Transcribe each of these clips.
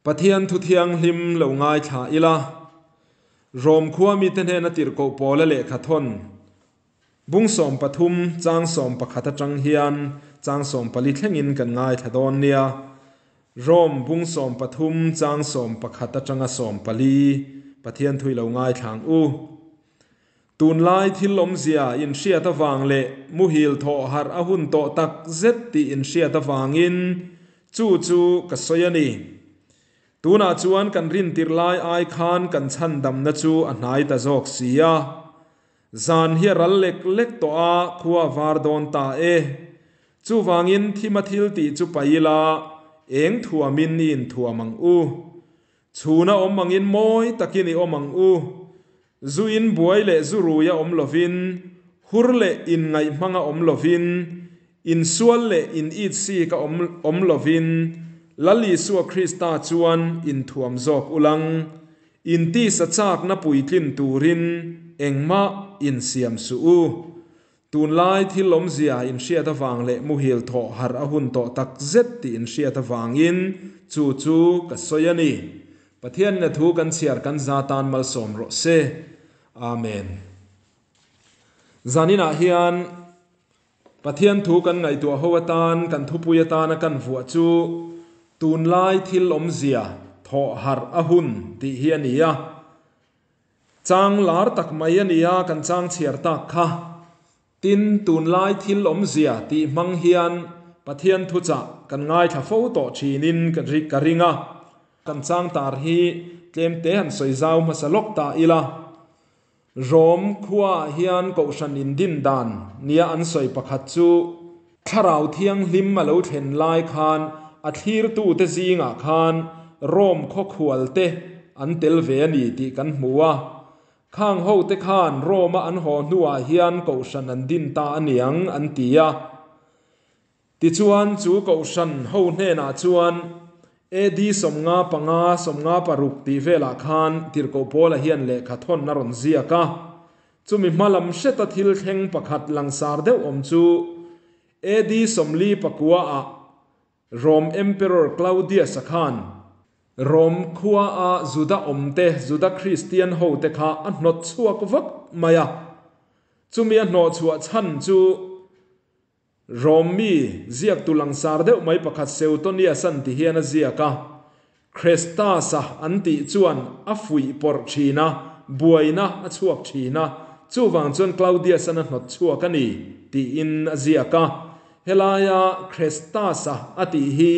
Pathian thu thianghlim lo ngaithla ila, Rom khua mite hnena tirhkoh Paula lehkha thawn bung 13 chang 11 atang hian chang 14 thlengin kan ngaithla dawn nia. Rom bung 13 chang 11 atanga 14 Pathian thu i lo ngaithla ang u. Tunlai thil awmzia inhriat avang leh muhil thawh harh a hun tawh tak zet tih inhriat avangin chu chu ka sawi a ni. Tunah chuan kan rintirh lai ai khan kan chhandamna chu a hnai ta zawk si a. Zan hi a ral lek lek tawh a, khua a var dawn ta e. Chuvangin thima thil tih chu paih ila, eng thuamin i inthuam ang u. Chhuna awm angin mawi takin i awm ang u. Zu in buai leh zu rui a awm lovin, hur leh inngaih hmang a awm lovin, insual leh in it sik a awm awm lovin, Lal Isua Krista chuan inthuam zawk ulang. Intisa chakna puitlin turin engmah insiam suh u. Tunlai thil awmzia inhriat avang leh muhil thawh harh a hun tawh tak zet tih inhriat avangin chu chu ka sawi a ni. Pathianin a thu kan chhiar kan za tan malsawm rawh se. Amen. Zaninah hian Pathian thu kan ngaihtuah ho atan kan thupui atana kan vuah chu Tunlai thil awmzia thawh harh a hun tih hi a ni a. Chang lar tak mai a nia kan chang chhiar tak kha. Tin, tunlai thil awmzia tih hmang hian Pathian thuchah kan ngaithla fo tawh thinin ka ring a. Kan chang tar hi tlemte han sawi zau hmasa lawk ta ila. Rom khuaah hian Kohhran indin dan nia an sawi pakhat chu Thlarau Thianghlim a lo thlen lai khan a thlirtute zingah khan Rome khaw khualte an tel ve a ni tih kan hmu a. Khang hote khan Rome-a an haw hnuah hian kohhran an din ta a niang an ti a. Tichuan chu kohhran ho hnenah chuan AD 55, 56 tih velah khan Tirhkoh Paula hian lehkha thawn a rawn ziak a. Chumi hma lam hreta thil thleng pakhat langsar deuh awm chu AD 49 ah Rom Emperor Claudius-a khan Rom khua a Juda awmte, Juda Kristian hote kha a hnawt chhuak vak mai a. Chumi a hnawhchhuah chhan chu Rom mi ziaktu langsar deuh mai pakhat Suetonius an ti hian a ziak a, Chrestus-a an tih chuan a fuih pawrh thin a, buaina a chhuak thin a, chuvang chuan Claudius-an a hnawt chhuak a ni, tiin a ziak a. Helaia Chrestus-a a tih hi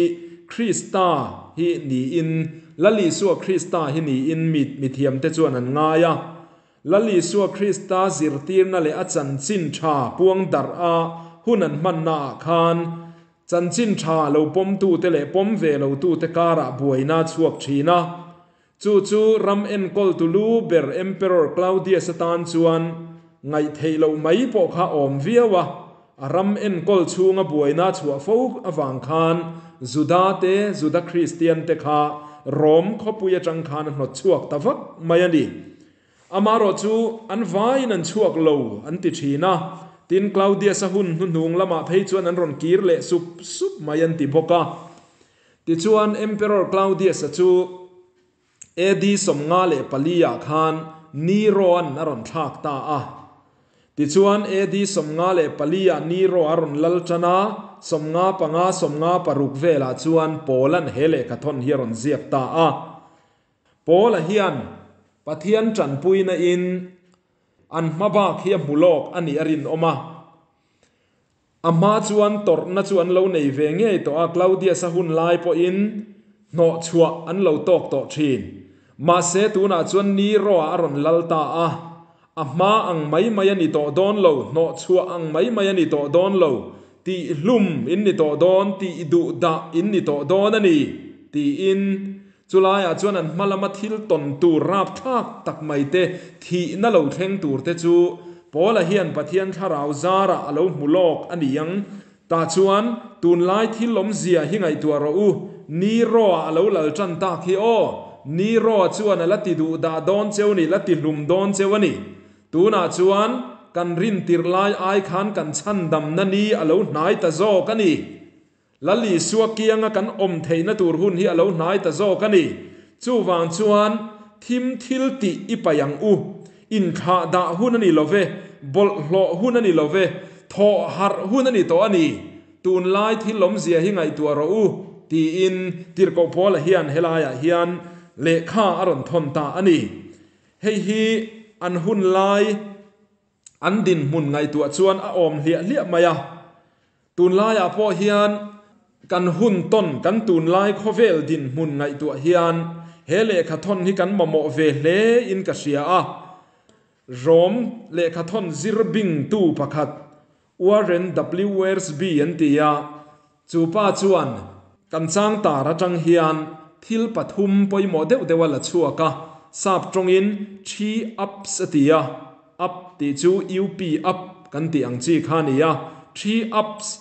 Krista hi niin, Lal Isua Krista hi niin mi mithiamte chuan an ngai a. Lal Isua Krista zirtirna leh a chanchin tha puang darh a hun an hmannaah khan chanchin tha lo pawmtute leh pawm ve lotute karah buaina a chhuak thin a. Chu chu ram enkawltu lu ber Emperor Claudius atan chuan ngaihtheih loh mai pawh kha awm viau a, a ram enkawl chhunga buaina a chhuah fo avang khan Juda te, Juda Kristian te kha Rom khawpui atang khan a hnawt chhuak ta vak mai a ni. Amaherawh chu an vaiin an chhuak lo an ti thin a, tin Claudius-a hun hnuhnung lamah phei chuan an rawn kir leh sup sup mai an ti bawk a. Tichuan Emperor Claudius-a chu AD 54 ah khan Nero-a'n a rawn thlak ta a. Tichuan AD 54 ah Nero a rawn lal tan a, 55, 56 velah chuan Paul-a'n he lehkhathawn hi a rawn ziak ta a. Paula hian Pathian tanpuina in an hma bak hi a hmu lawk a nih a rinawm a. A hma chuan tawrhna chu an lo nei ve ngei tawh a, Claudius-a hun lai pawhin hnawhchhuah an lo tawk tawh thin. Mahse tunah chuan Nero-a a rawn lal ta a, a hma ang mai mai a ni tawh dawn lo, hnawhchhuah ang mai mai a ni tawh dawn lo, tih hlum in ni tawh dawn, tih duh dah in ni tawh dawn a ni, tiin Chulaiah chuan an hma lama thil tawn tur rapthlak tak mai te, thihna lo thleng tur te chu Paula hian Pathian thlarau zarah a lo hmu lawk a ni ang. Tah chuan, tunlai thil awmzia hi ngaihtuah rawh u, Nero-a a lo lal tan tak hi aw, Nero-a chuan a la ti duh dah dawn cheu ni, la ti hlum dawn cheu a ni. Tunah chuan kan rintirh lai ai khan kan chhandamna ni a lo hnai ta zawk a ni. Lal Isua kianga kan awm theihna tur hun hi a lo hnai ta zawk a ni. Chuvang chuan thim thil tih i paih ang u. Inthlah dah hun a ni lo ve, bawlhhlawh hun a ni lo ve, thawh harh hun a ni tawh a ni. Tunlai thil awmzia hi ngaihtuah rawh u, tiin Tirhkoh Paula hian helaiah hian lehkha a rawn thawn ta a ni. Hei hi an hun lai an dinhmun ngaihtuah chuan a awm hliah hliah mai a. Tunlaiah pawh hian kan hun tawn, kan tunlai khawvel dinhmun ngaihtuah hian he lehkha thawn hi kan mamawh ve hle in ka hria a. Rom lehkha thawn zir bingtu pakhat Warren W. Wiersbe an ti a, chu pa chuan kan chang tar atang hian thil pathum pawimawh deuh deuh a la chhuak a, sap tawngin three ups a ti a. Up tih chu UP up kan tih ang chi kha a ni a, three ups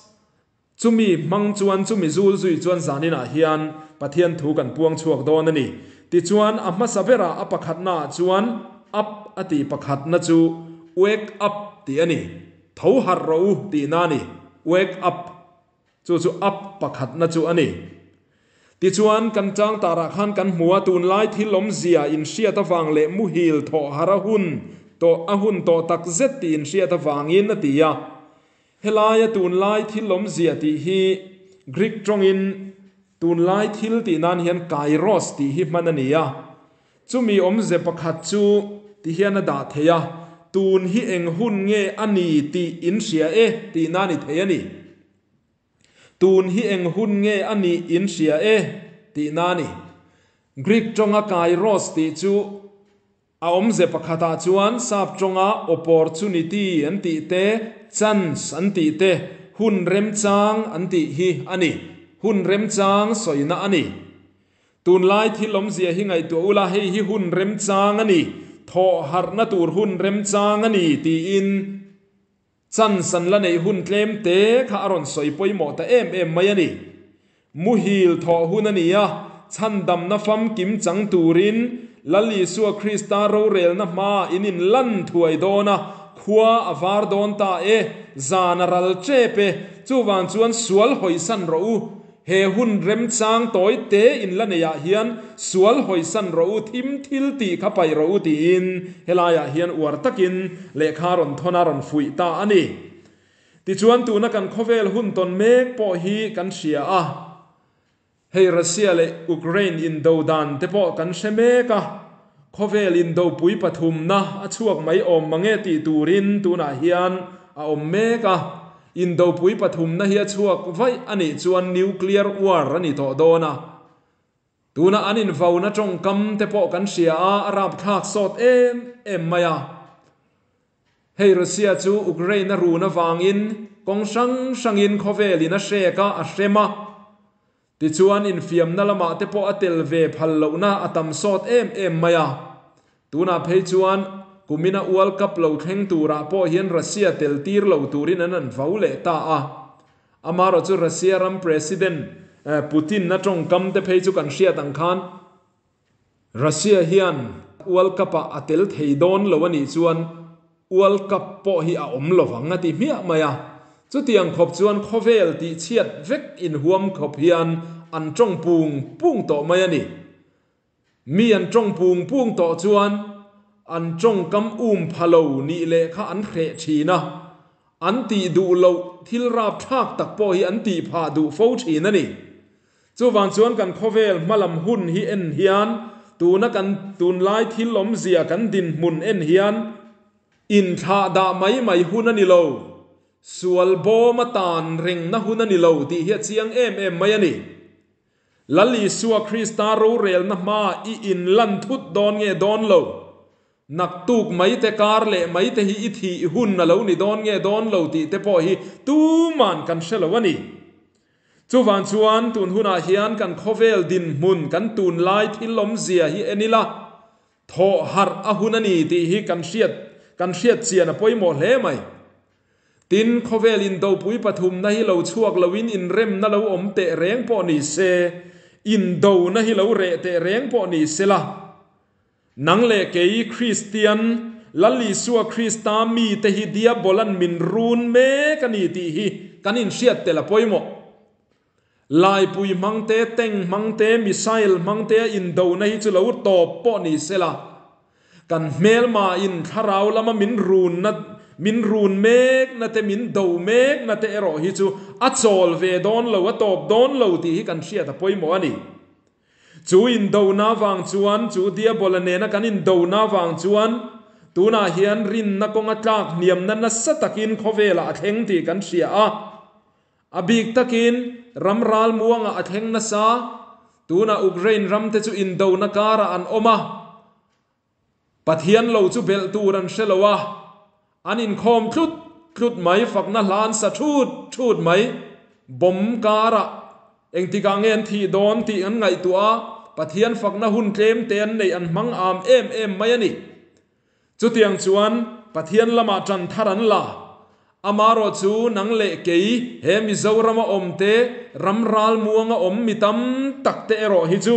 chumi hmang chuan chumi zul zui chuan zaninah hian Pathian thu kan puang chhuak dawn a ni. Tichuan a hmasa berah a pakhatnaah chuan up a tih pakhatna chu wake up tih a ni. Tho harh rawh u tihna a ni, wake up. Chu chu up pakhatna chu a ni. Tichuan, kan chang tarah khan kan hmu a, tunlai thil awmzia inhriat avang leh muhil thawh har a hun tawh a hun tawh tak zet tih inhriat avangin a ti a. Helaia tunlai thil awmzia tih hi Greek tawngin tunlai thil tih nan hian kairos tih hi hman a ni a. Chumi awmze pakhat chu ti hian a dah thei a, tun hi eng hun nge a ni tih inhria e tihna a ni thei a ni. Tun hi eng hun nge a nih in hria e tihna a ni. Greek tawnga kairos tih chu a awmze pakhatah chuan sap tawnga opportunity an tih te, chance an tih te, hun remchang an tih hi a ni. Hun remchang sawina a ni. Tunlai thil awmzia hi ngaihtuah ula, hei hi hun remchang a ni, thawh harhna tur hun remchang a ni tiin, Chance an la neih hun tlem te kha a rawn sawi pawimawh ta em em mai a ni. Muhil thawh hun a ni a, chhandamna famkim chang turin Lal Isua Krista rorelna hmaah in inlan thuai dawn a, khua a var dawn ta e, zan a ral tep e, chuvang chuan sual hawisan rawh u. He hun remchang tawi te in la neiah hian sual hawisan rawh u, thim thil tih kha paih rawh u tiin helaiah hian uar takin lehkha rawn thawn a rawn fuih ta a ni. Tichuan tuna kan khawvel hun tawn mek pawh hi kan hria a, hei Russia leh Ukraine indo dan te pawh kan hre mek a, khawvel indopui pathumna a chhuak mai awm mange tih turin tunah hian a awm mek a. Indopui pathumna hi a chhuak vaih a nih chuan nuclear war a ni tawh dawn a. Tuna an invauna tawngkam te pawh kan hria a, a rapthlak sawt em em mai a. Hei Russia chu Ukraine a run avangin kawng hrang hrangin khawvelin a hrek a, a hrem a. Tichuan infiamna lamah te pawh a tel ve phal lohna a tam sawt em em mai a. Tunah phei chuan kumina World Cup lo thleng turah pawh hian Russia tel tir lo turin an an vau leh ta a. Amaherawh chu Russia ram President Putin-a tawngkam te phei chu kan hriat ang khan Russia hian World Cup-ah a tel thei dawn lo a nih chuan World Cup pawh hi a awm lovang a ti hmiah mai a. Chutiang khawp chuan khawvel tih chhiat vek inhuam khawp hian an tawng pung pung tawh mai a ni. Mi an tawng pung pung tawh chuan an tawngkam um pha lo nih leh kha an hreh thin a, an tih duh loh thil rapthlak tak pawh hi an tih phah duh fo thin a ni. Chuvang chuan kan khawvel hmalam hun hi en hian tuna kan tunlai thil awmzia kan dinhmun en hian inthlah dah mai mai hun a ni lo, sual bawm a tan rengna hun a ni lo tih hi a chiang em em mai a ni. Lal Isua Krista rorelna hmaa i inlan thut dawn nge dawn lo? Naktuk mai te kar leh mai te hi i thih hun a lo ni dawn nge dawn lo tih te pawh hi tuman kan hre lo a ni. Chuvang chuan tun hunah hian kan khawvel dinhmun, kan tunlai thil awmzia hi en ila, thawh harh a hun a ni tih hi kan hriat kan hriat chian a pawimawh hle mai. Tin, khawvel indopui pathumna hi lo chhuak loin inremna lo awm teh reng pawh ni se, indona hi lo reh teh reng pawh ni sela, Nang leh kei Kristian, Lal Isua Krista mite hi Diabolan min run mek a ni tih hi kan inhriat tel a pawimawh. Laipui hmang te, tank hmang te, missile hmang te a indona hi chu lo tawp pawh ni sela, kan hmelma in thlarau lama min runna, min run mekna te, min do mekna te erawh hi chu a chawl ve dawn lo, a tawp dawn lo tih hi kan hriat a pawimawh a ni. Chu indona vang chuan, chu Diabola nena kan indona vang chuan tunah hian rinna kawnga tlak hniamna nasa takin khawvelah a thleng tih kan hria a. A bik takin ram ralmuangah a thleng nasa, tunah Ukraine ramte chu indona karah an awm a. Pathian lo chu belh tur an hre lo a, an inkhawm tlut tlut mai, fakna hla an sa thut thut mai. Bomb karah engtikah nge an thih dawn tih an ngaihtuah a, Pathian fakna hun tlem te an neih an hmang am em em mai a ni. Chutiang chuan Pathian lamah tan thar an la. Amarawh chu nang leh kei he Mizorama awm te, ram ralmuanga awm mi tam tak te erawh hi chu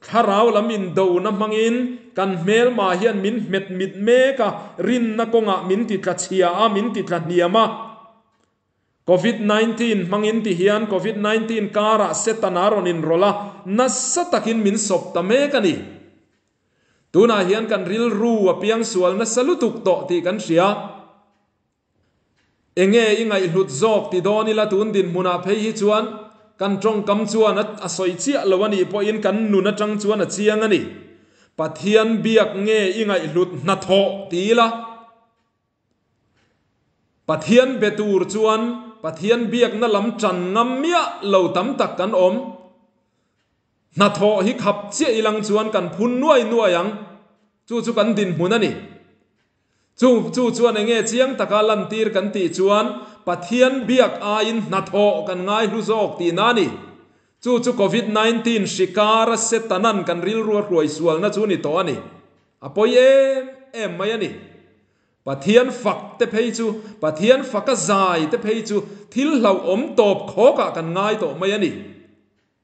Thlarau lam indona hmangin kan hmelma hian min hmet mit mek a, rinna kawngah min ti tla chhia a, min ti tla hniam a. Covid 19 hmangin ti hian Covid 19 karah Setana rawn inrawlh a, nasa takin min sawp ta mek a ni. Tunah hian kan rilru a piangsual nasa lutuk tawh tih kan hria. Enge i ngaihhlut zawk ti dawn ila tun dinhmunah phei hi chuan kan tawngkam chuan a sawi chiah lo a nih pawhin kan nun atang chuan a chiang a ni. Pathian biak nge i ngaihhlut hnathawh ti ila Pathian be tur chuan Pathian biakna lam tan ngam miah lo tam tak kan awm. Hnathawh hi khap chiah ilang chuan kan phun nuai nuai ang. Chu chu kan dinhmun a ni. Chu chu chuan enge chiang taka lantir kan tih chuan Pathian biak aiin hnathawh kan ngaihlu zawk tihna a ni. Chu chu Covid 19 hri kara Setanan kan rilru a hruai sualna chu ni tawh a ni. A pawi em em mai a ni. Pathian fak te phei chu, Pathian faka zai te phei chu thil hlauhawm tawp khawkah kan ngai tawh mai a ni.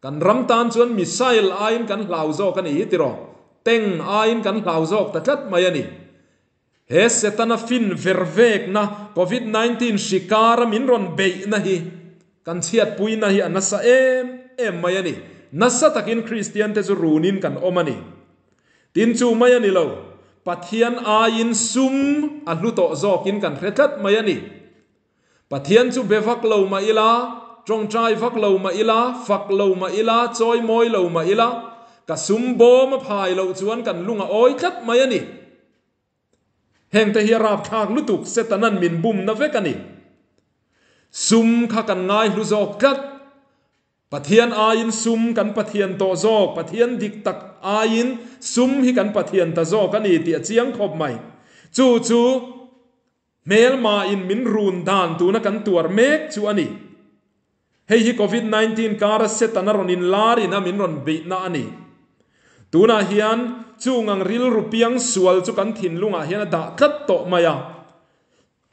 Kan ram tan chuan missile aiin kan hlau zawk a ni hi tiraw? Tank aiin kan hlau zawk ta tlat mai a ni. He Setana fin ver vekna Covid 19 hri kara min rawn beihna hi kan chhiatpuina hi a nasa em em mai a ni. Nasa takin Kristian te chu runin kan awm a ni. Tin chu mai a ni lo, Pathian aiin sum a hlu tawh zawkin kan hre tlat mai a ni. Pathian chu be vak lo mah ila, tawngtai vak lo mah ila, fak lo mah ila, chawi mawi lo mah ila, ka sum bawm a phai loh chuan kan lung a awi tlat mai a ni. Hengte hi a rapthlak lutuk, Setanan min bumna vek a ni. Sum kha kan ngaihlu zawk tlat. Pathian aiin sum kan Pathian tawh zawk, Pathian dik tak aiin sum hi kan Pathian ta zawk a ni tih a chiang khawp mai. Chu chu. Hmelma in min run dan tuna kan tuar mek chu a ni. Hei hi Covid 19 kara Setana rawn inlar in a min rawn beihna a ni. Tunah hian chung ang rilru piang sual chu kan thinlungah hian a dah tlat tawh mai a.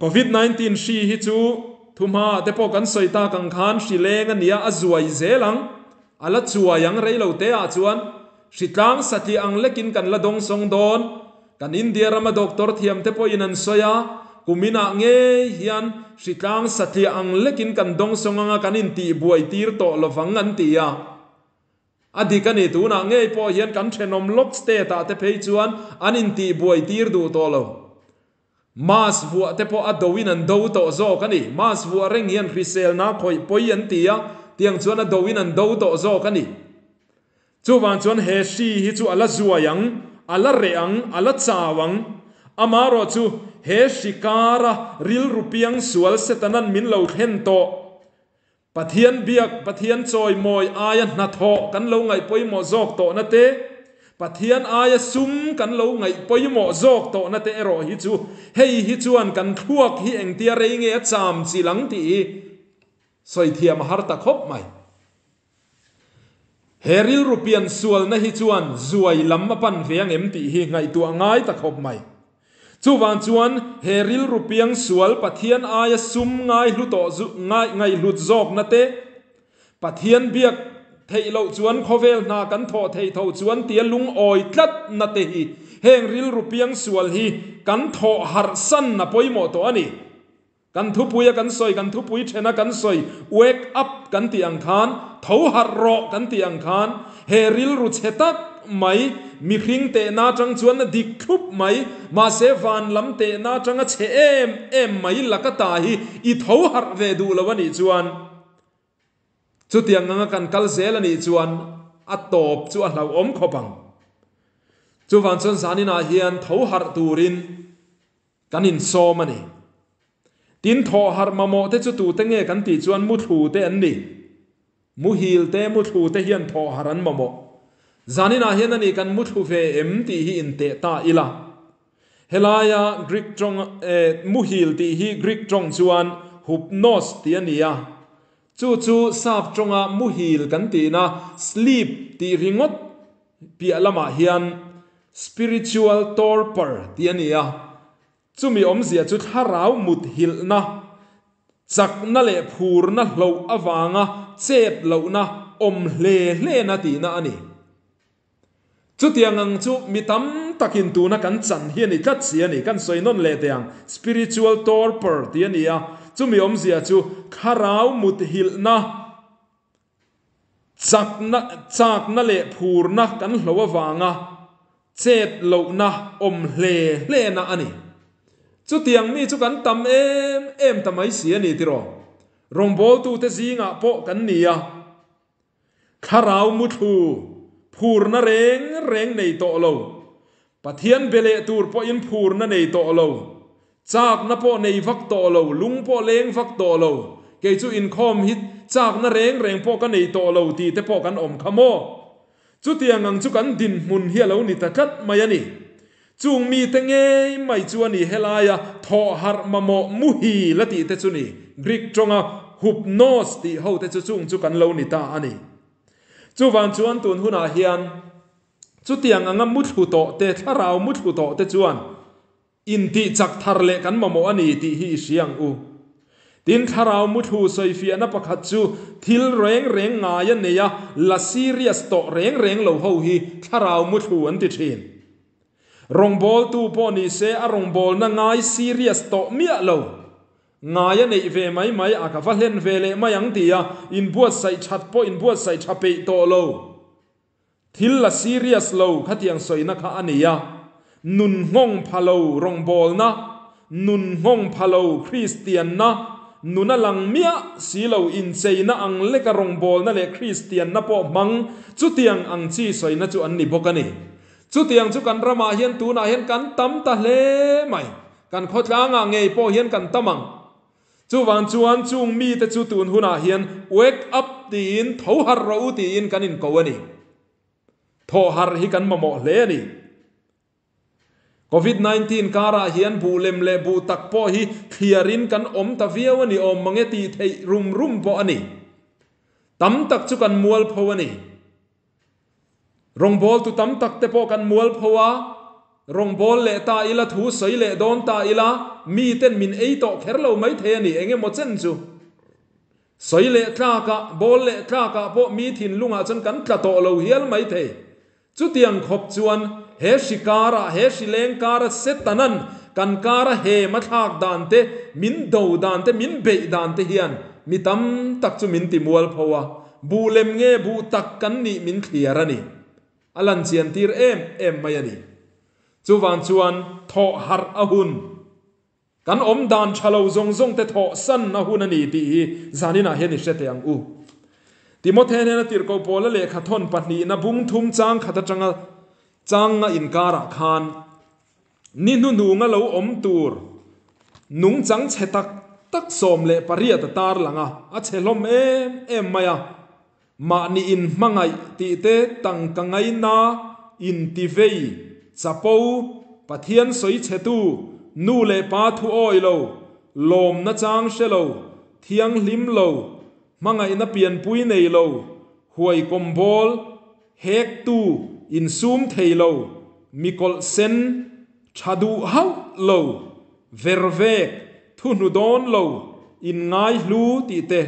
Covid 19 hri hi chu thuhma ah te pawh kan sawi tak ang khan hri leng a nia a zuai zel ang, a la chuai ang rei lo te ah chuan hritlang satliah ang lekin kan la dawngsawng dawn. Kan India rama doctor thiamte pawhin an sawi a, kuminah ngei hian hritlang satliah ang lekin kan dawngsawng anga kan intihbuai tir tawh lovang an ti a. A dik a ni, tunah ngei pawh hian kan thenawm lawk state ah te phei chuan an intihbuai tir duh tawh lo. Mask vuah te pawh a do in an do tawh zawk a ni. Mask vuah reng hian hriselna khawih pawi an ti a, tiang chuan a do in an do tawh zawk a ni. Chuvang chuan he hri hi chu a la zuai ang, a la reh ang, a la chau ang. Amaherawh chu he hri kara rilru piang sual Setanan min lo thlen tawh. Pathian biak, Pathian chawimawi aia hnathawh kan lo ngaih pawimawh zawk tawhna te, Pathian aia sum kan lo ngaih pawimawh zawk tawhna te erawh hi chu hei hi chuan kan thluak hi engtia rei nge a cham chil ang tih hi sawi thiam a har ta khawp mai. He rilru pian sualna hi chuan zuai lam a pan ve ang em tih hi ngaihtuah ngai ta khawp mai. Chuvang chuan he rilru piang sual Pathian aia sum ngaihlu tawh ngaihhlut zawkna te, Pathian biak theih loh chuan khawvel hna kan thawh theih tho chuan tia lungawi tlatna te hi heng rilru piang sual hi kan thawh harh san a pawimawh tawh a ni. Kan thupuia kan sawi, kan thupui thena kan sawi, wake up kan. kan tih ang khan, tho harh rawh kan tih ang khan, he rilru chhe tak mai, mihring tehna atang chuan a dik thlup mai, mahse van lam tehna atanga chhe em em mai laka ta hi i tho harh ve duh lo a nih chuan, chutiang anga kan kal zel a nih chuan a tawp chu a hlauhawm khawp ang. Chuvang chuan zaninah hian tho harh turin kan insawm a ni. Tin, thawh harh mamawh te chu tute nge kan tih chuan muthlu te an ni. Muhil te, muthlu te hian thawh harh an mamawh. Zaninah hian a ni kan muthlu ve em tih hi inteh ta ila. Helaia Greek tawng, eh, muhil tih hi Greek tawng chuan hupnos tih a ni a. Chu chu sap tawnga muhil kan tihna sleep tih ringawt piah lamah hian spiritual torpor tih a ni a. Chumi awmzia chu thlarau mut hilhna, chakna leh phurna hloh avanga chet lohna awm hle hlena tihna a ni. Chutiang ang chu mi tam takin tuna kan chan hi a ni tlat si a ni. Kan sawi nawn leh teh ang, spiritual torpor tih a ni a, chumi awmzia chu thlarau mut hilhna, Chakna, chakna leh phurna kan hlo avanga chet lohna awm hle hlena a ni. Chutiang mi chu kan tam em em ta mai si a ni tiraw? Rawngbawltute zingah pawh kan ni a. Thlarau muthlu, phurna reng reng nei tawh lo. Pathian be leh tur pawhin phurna nei tawh lo, chakna pawh nei vak tawh lo, lung pawh leng vak tawh lo, kei chu inkhawm hi chakna reng reng pawh ka nei tawh lo tih te pawh kan awm kha maw? Chutiang ang chu kan dinhmun hi a lo ni ta tlat mai a ni. Chung mite ngei mai chu a ni helaia thawh harh mamawh muhil a tih te chu ni, Greek tawnga hupnos tih ho te chu chung chu kan lo ni ta a ni. Chuvang chuan tun hunah hian Chutiang anga muthlu tawh te, thlarau muthlu tawh te chuan intih chak thar leh kan mamawh a ni tih hi i hria ang u. Tin, thlarau muthlu sawifiahna pakhat chu thil reng reng ngai a nei a, la serious tawh reng reng lo ho hi thlarau muthlu an ti thin. Rawngbawltu pawh ni se a rawngbawlna ngai serious tawh miah lo. Ngai a neih ve mai mai a, ka va hlen ve leh mai ang ti a, inbuatsaih that pawh inbuatsaih tha peih tawh lo. Thil la serious lo khatiang sawina kha a ni a, nun nghawng pha lo rawngbawlna, nun nghawng pha lo Kristianna, nun a lang miah si lo incheina ang leka rawngbawlna leh Kristianna pawh hmang chutiang ang chi sawina chu an ni bawk a ni. Chutiang chu kan ramah hian tunah hian kan tam ta hle mai. Kan khawtlangah ngei pawh hian kan tam ang. Chuvang chuan chung mite chu tun hunah hian wake up tiin tho harh rawh u tiin kan inko a ni. Thawh harh hi kan mamawh hle a ni. Covid 19 karah hian buh lem leh buh tak pawh hi thliarin kan awm ta viau a ni awm mange tih theih rum rum pawh a ni. Tam tak chu kan mualpho a ni. Rawngbawltu tam tak te pawh kan mualpho a, rawngbâwl leh ta ila, thu sawi leh dawn ta ila, miten min ei tawh kher lo mai thei a ni, eng emaw chen chu. Sawi leh tlakah, bâwl leh tlakah pawh mi thinlungah chuan kan tla tawh lo hial mai thei. Chutiang khawp chuan he hri karah, he hri leng kara Setanan kan kara hem a thlak dan te, min do dan te, min beih dan te hian mi tam tak chu min ti mualpho a. Buh lem nge buh tak kan nih min thliar a ni. A lan chian tir em em mai a ni. Chuvang chuan thawh harh a hun, kan awm dan tha lo zawng zawng te thawh san a hun a ni tih hi zaninah hian i hre teh ang u. Timothe hnena tirhkoh Paula lehkha thawn pahnihna bung thum chang khat atanga chang nga inkarah khan Ni hnuhnunga lo awm tur nungchang chhe tak tak 18 a tar lang a, a chhe hlawm em em mai a. Mahni inhmangaih tih te tangka ngaina, intivei, chapo, Pathian sawi chhetu, nu leh pa thu awi lo, lawmna chang hre lo, thianghlim lo, hmangaihna pianpui nei lo, huaikawm bawl, Hektu insum thei lo, mi kawlh sen, tha duh hauh lo, vervek, thuhnu dawn lo, inngai hlu tih te,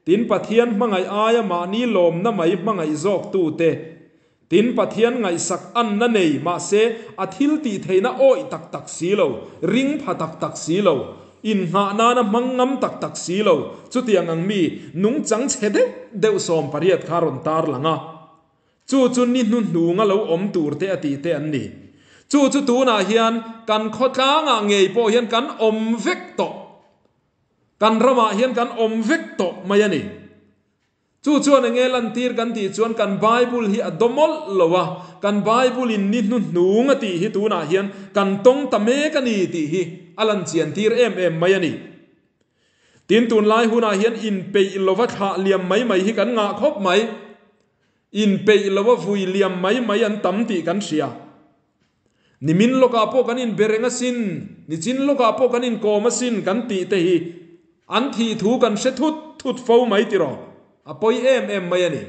tin Pathian hmangaih aia mahni lawmna mai hmangaih zawk tu te, tin Pathian ngaihsak anna nei mahse a thil tih theihna awih tak tak si lo, ring pha tak tak si lo, Innghah nana hmang ngam tak tak si lo, chutiang ang mi nungchang chhe deuh deuh 18 kha rawn tar lang a. Chu chu ni hnuhnunga lo awm tur te a tih te an ni. Chu chu tunah hian kan khawtlangah ngei pawh hian kan awm vek tawh. Kan ramah hian kan awm vek tawh mai a ni. Chu chuan enge lantir kan tih chuan kan Bible hi a dawmawlh lo a, kan Bible in ni hnuhnung a tih hi tunah hian kan tawng ta mek a ni tih hi a lan chian tir em em mai a ni. Tin, tunlai hunah hian inpeih lova thlah liam mai mai hi kan ngah khawp mai. Inpeih lova vui liam mai mai an tam tih kan hria. Nimin lawkah pawh kan inbe reng asin, nichin lawkah pawh kan inkawm asin kan tih te hi an thih thu kan hre thut thut fo mai tiraw? A pawi em em mai a ni.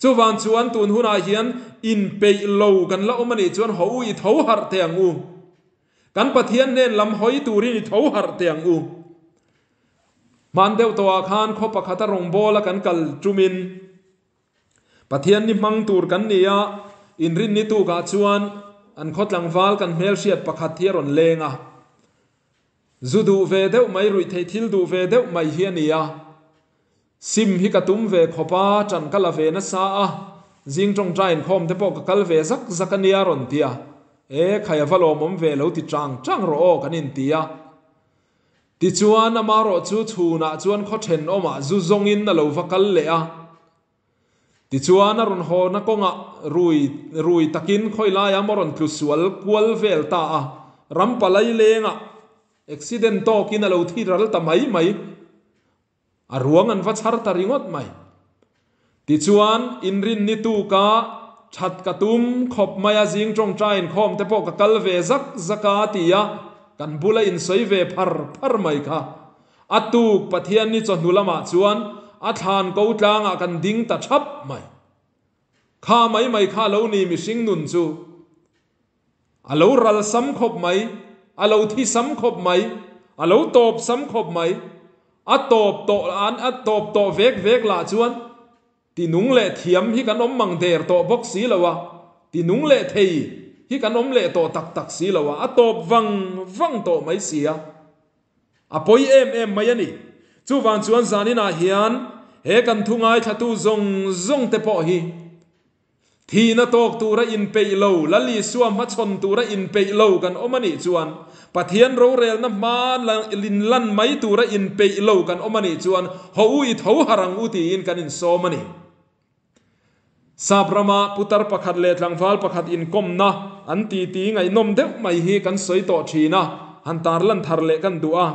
Chuvang chuan tun hunah hian inpeih lo kan la awm a nih chuan haw u i tho harh teh ang u. Kan Pathian hnen lam hawi turin i tho harh teh ang u. Hman deuh tawhah khan khaw pakhata rawngbawla kan kal tumin, Pathian ni hmang tur kan ni a, inrinni tukah chuan an khaw tlangval kan hmelhriat pakhat hi a rawn leng a. Zu duh ve deuh mai, ruihtheih thil duh ve deuh mai hi a ni a. Sim hi ka tum ve khawp a, ṭan ka la ve nasa a, zing ṭawngṭai inkhawm te pawh ka kal ve zak zak a nia a rawn ti a. E, khai a va lawmawm ve lo ti ṭang ṭang rawh aw kan inti a. Tichuan, amarawh chu chhunah chuan khaw ṭhenawmah zu zawngin a lo va kal leh a. Tichuan, a rawn hawna kawngah rui rui takin khawi laia maw rawn tlu sual kual vel ta a, ram palai lengah accident tawkin a lo thi ral ta mai mai. A ruang an va chhar ta ringawt mai. Tichuan, inrinni tuka that ka tum khawp mai a, zing tawngtai inkhawm te pawh ka kal ve zak zak a, a ti a, kan bula insawi ve phar phar mai kha. A tuk Pathianni chawhnu lamah chuan a thlan ko tlangah kan ding ta thap mai. Kha mai mai kha lo ni mihring nun chu. A lo ral sam khawp mai, a lo thi sam khawp mai, a lo tawp sam khawp mai. A tawp tawh an a tawp tawh vek vek lah chuan tinung leh thiam hi kan awm mang der tawh bawk si lo a, tinung leh thei hi kan awm leh tawh tak tak si lo a, a tawp vang vang tawh mai si a. A pawi em em mai a ni. Chuvang chuan zaninah hian he kan thu ngaithlatu zawng zawng te pawh hi Thihna tawk tura inpeih lo, Lal Isua hmachhawn tura inpeih lo kan awm a nih chuan, Pathian rorelna hma inlan mai tura inpeih lo kan awm a nih chuan, Haw u i tho harh ang u tiin kan insawm a ni. Sap rama putar pakhat leh tlangval pakhat inkawmna an titi ngaihnawm deuh mai hi kan sawi tawh thin a, han tarlan thar leh kan duh a.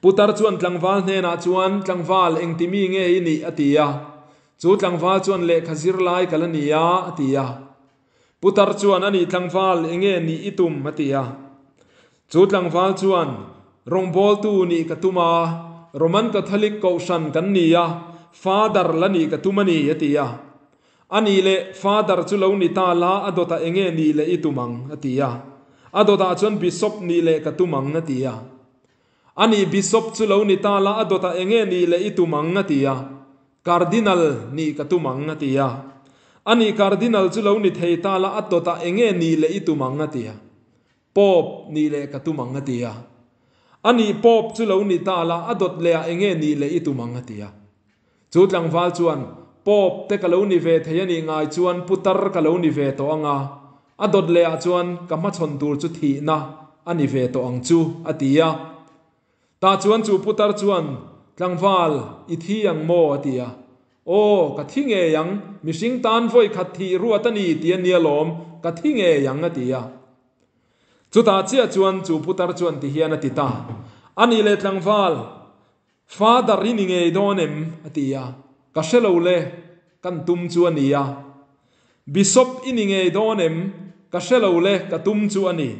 Putar chuan tlangval hnenah chuan, Tlangval, engti mi nge i nih? a ti a. Chu tlangval chuan, Lehkha zir lai ka la ni a, a ti a. Putar chuan, A nih tlangval, enge nih i tum? a ti a. Chu tlangval chuan, Rawngbawltu nih ka tum a, Roman Catholic Kohhran kan ni a, Father la nih ka tum a ni, a ti a. A nih leh, Father chu lo ni ta la, a dawtah enge nih leh i tum ang? a ti a. A dawtah chuan, Bishop nih leh ka tum ang, a ti a. A nih Bishop chu lo ni ta la, a dawtah enge nih leh i tum ang? a ti a. Cardinal nih ka tum ang, a ti a. A nih Cardinal chu lo ni thei ta la, a dawtah enge nih leh i tum ang? a ti a. Pope nih leh ka tum ang, a ti a. A nih Pope chu lo ni ta la, a dawt leh ah enge nih leh i tum ang? a ti a. Chu tlangval chuan, Pope te ka lo ni ve thei a nih ngai chuan putar ka lo ni ve tawh ang a, a dawt leh ah chuan ka hmachhawn tur chu thihna a ni ve tawh ang chu, a ti a. Tah chuan chu putar chuan, Tlangval, i thi ang maw? a ti a. Aw, ka thi ngei ang, mihring tan vawi khat thih ruat a ni ti a nia lawm, ka thi ngei ang, a ti a. Chutah chiah chuan chu putar chuan ti hian a ti ta, A nih leh tlangval, Father i ni ngei dawn em? a ti a, Ka hre lo le, kan tum chu a ni a. Bishop i ni ngei dawn em? Ka hre lo le, ka tum chu a ni.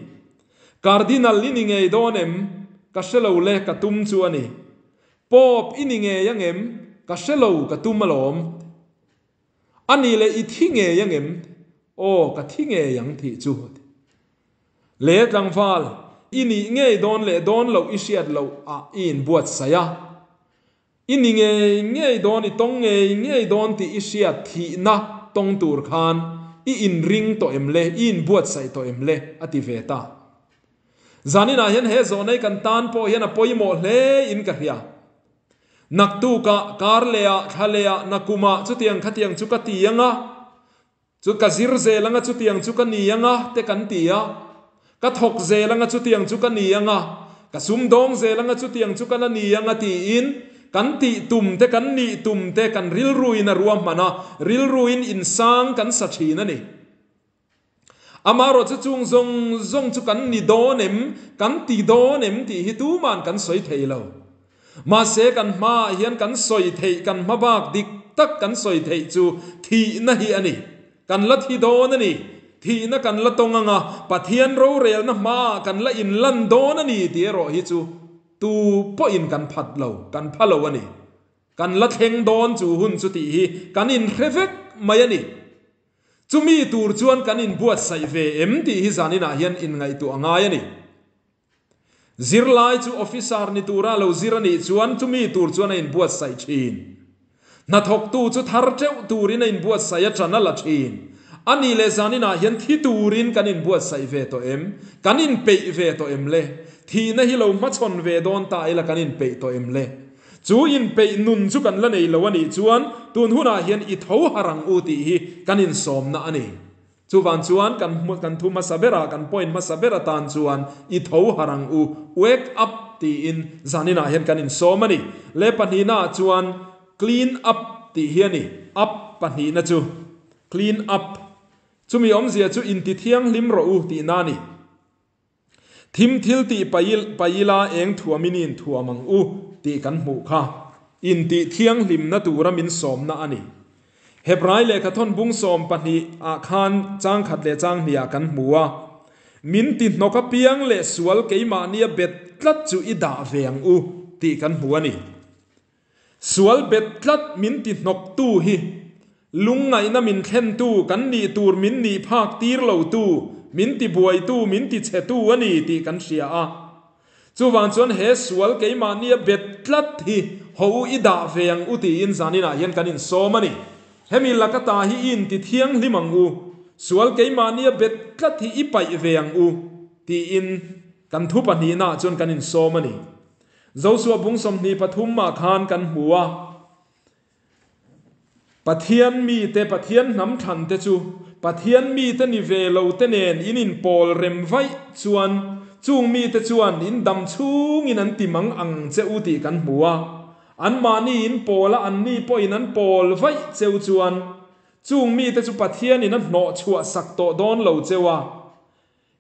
Cardinal i ni ngei dawn em? Ka hre lo le, ka tum chu a ni. Pope i ni ngei angem? Ka hre lo, ka tum alawm. A nih leh i thi ngei angem? Aw, ka thi ngei ang tih chu. Le tlangval, i nih ngei dawn leh dawn loh i hriat loh ah i inbuatsaih a. I ni ngei ngei dawn, i tawng ngei ngei dawn tih i hriat thihna tawng tur khan i inring tawh em le, i inbuatsaih tawh em le? a ti ve ta. Zaninah hian he zawhna hi kan tan pawh hian a pawimawh hle in ka hria. Naktukah, kar lehah, thla lehah, nakumah chutiang khatiang chu ka ti anga, chu ka zir zel anga chutiang chu ka ni anga te kan ti a, ka thawk zel anga chutiang chu ka ni anga, ka sumdawng zel anga chutiang chu ka la ni anga tiin kan tih tum te kan nih tum te kan rilruin a ruahman a, rilruin insang kan sa thin a ni. Amaherawhchu chung zawng zawng chu kan ni dawn em, kan ti dawn em tih hi tuman kan sawi thei lo. Mahse kan hmaah hian kan sawi theih, kan hma bak dik tak kan sawi theih chu thihna hi a ni. Kan la thi dawn a ni. Thihna kan la tawng anga Pathian rorelna hmaah kan la inlan dawn a ni tih erawh hi chu tu pawhin kan phat lo, kan pha lo a ni. Kan la thleng dawn chu hun chu tih hi kan inhre vek mai a ni. Chumi tur chuan kan inbuatsaih ve em tih hi zaninah hian inngaihtuah a ngai a ni. Zirlai chu officer ni tura lo zir a nih chuan chumi tur chuan a inbuatsaih thin. Hnathawktu chu thar teuh turin a inbuatsaih a ṭan a la thin. A nih leh zaninah hian thi turin kan inbuatsaih ve tawh em? Kan inpeih ve tawh em le? Thihna hi lo hmachhawn ve dawn ta ila kan inpeih tawh em le? Chu inpeih nun chu kan la nei lo a nih chuan tun hunah hian i tho har ang u tih hi kan insawmna a ni. Chuvang chuan kan kan thu hmasa berah kan point hmasa ber atan chuan i tho har ang u, wake up, tiin zaninah hian kan insawm a ni. Le pahnihnaah chuan clean up tih hi a ni. Up pahnihna chu clean up. Chumi awmzia chu intithianghlim rawh u tihna a ni. Thim thil tih paila eng thuamin i inthuam ang u tih kan hmuh kha intih thianghlimna tura min sawmna a ni. Hebrai lehkhathawn bung 12 ah khan chang khat leh chang hnih ah kan hmu a, Min ti hnawk apiang leh sual keimahnia bet tlat chu i dah ve ang u tih kan hmu a ni. Sual bet tlat min ti hnawktu hi lungngaihna min thlentu, kan nih tur min nih phak tir lotu, min ti buaitu, min ti chhetu a ni tih kan hria a. Chuvang chuan he sual keimahnia bet tlat hi ho u i dah ve ang u tiin zaninah hian kan insawm a ni. Hemi laka ta hi i inti thianghlim ang u, sual keimahnia bet tlat hi i paih ve ang u tiin kan thu pahnihnaah chuan kan insawm a ni. Josua bung 23 ah khan kan hmu a, Pathian mite, Pathian hnam thlan te chu Pathian mite ni ve lo te nen in inpawl rem vaih chuan chung mite chuan in dam chhungin an ti mang ang che u tih kan hmu a, anmahni in pawl a anni pawhin an pawl vaih cheu chuan chung mite chu Pathianin a hnawhchhuah sak tawh dawn lo cheu a.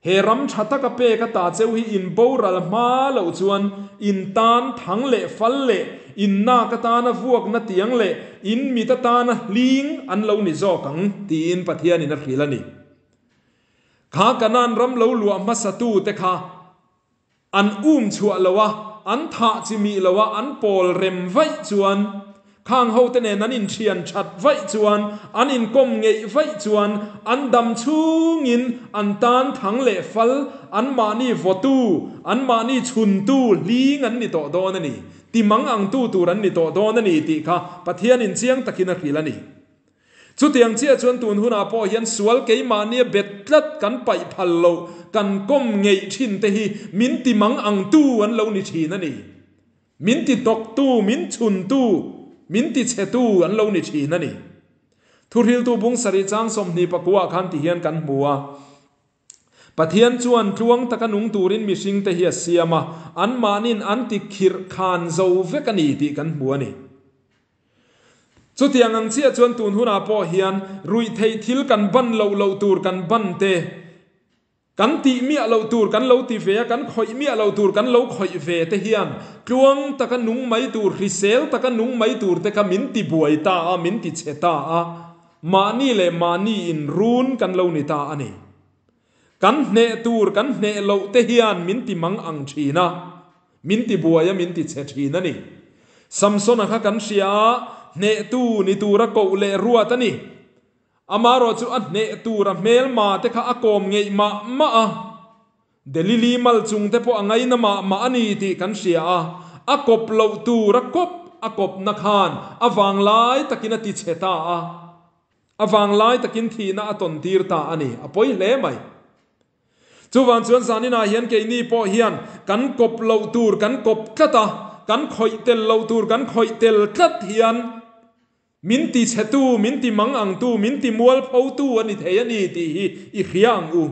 He ram tha taka pek a ta cheu hi in boral hma loh chuan in tan thang leh fal leh in nak atana vuakna tiang leh in mit atana hling an lo ni zawk ang tiin Pathianin a hrilh a ni. Kha Kanaan ram lo luah hmasatu te kha An um chhuah lo a, an thah chi mih lo a, an pawl rem vaih chuan, khang hote nen an inthian that vaih chuan, an inkawm ngeih vaih chuan, an dam chhungin an tan thang leh fal, anmahni vawtu, anmahni chhuntu hling an ni tawh dawn a ni, ti mang angtu tur an ni tawh dawn a ni tih kha Pathianin chiang takin a hrilh a ni. Chutiang chiah chuan tun hunah pawh hian sual keimahnia bet tlat kan paih phal loh, kan kawm ngeih thin te hi min ti mang angtu an lo ni thin a ni. Min ti hnawktu, min chhuntu, min ti chhetu an lo ni thin a ni. Thuhriltu bung sarih chang 29 ah khan ti hian kan hmu a. Pathian chuan tluang taka nung turin mihringte hi a siam a, anmahnin an ti khirh khan zo vek a ni tih kan hmu a ni. Chutiang ang chiah chuan tun hunah pawh hian ruihtheih thil kan ban loh loh tur kan ban te, kan tih miah loh tur kan lo ti ve a, kan khawih miah loh tur kan lo khawih ve te hian tluang taka nung mai tur, hrisel taka nung mai tur te kha min ti buai ta a, min ti chhe ta a, mahni leh mahni in run kan lo ni ta a ni. Kan hneh tur kan hneh loh te hian min ti mang ang thin a, min ti buai a, min ti chhe thin a ni. Samsona kha kan hria a, hnehtu ni tura koh leh ruat a ni. Amaherawh chu a hneh tura hmelma te kha a kawm ngeih mah mah a, Delili mal chung te pawh a ngaina mah mah a ni tih kan hria a, a kawp loh tura kawp a kawpna khan a vanglai takin a ti chhe ta a. A vanglai takin thihna a tawn tir ta a ni. A pawi hle mai. Chuvang chuan zaninah hian keini pawh hian kan kawp loh tur kan kawp tlat a, kan khawih tel loh tur kan khawih tel tlat hian min ti chhetu, min ti mang angtu, min ti mualphotu a ni thei a ni tih hi i hria ang u.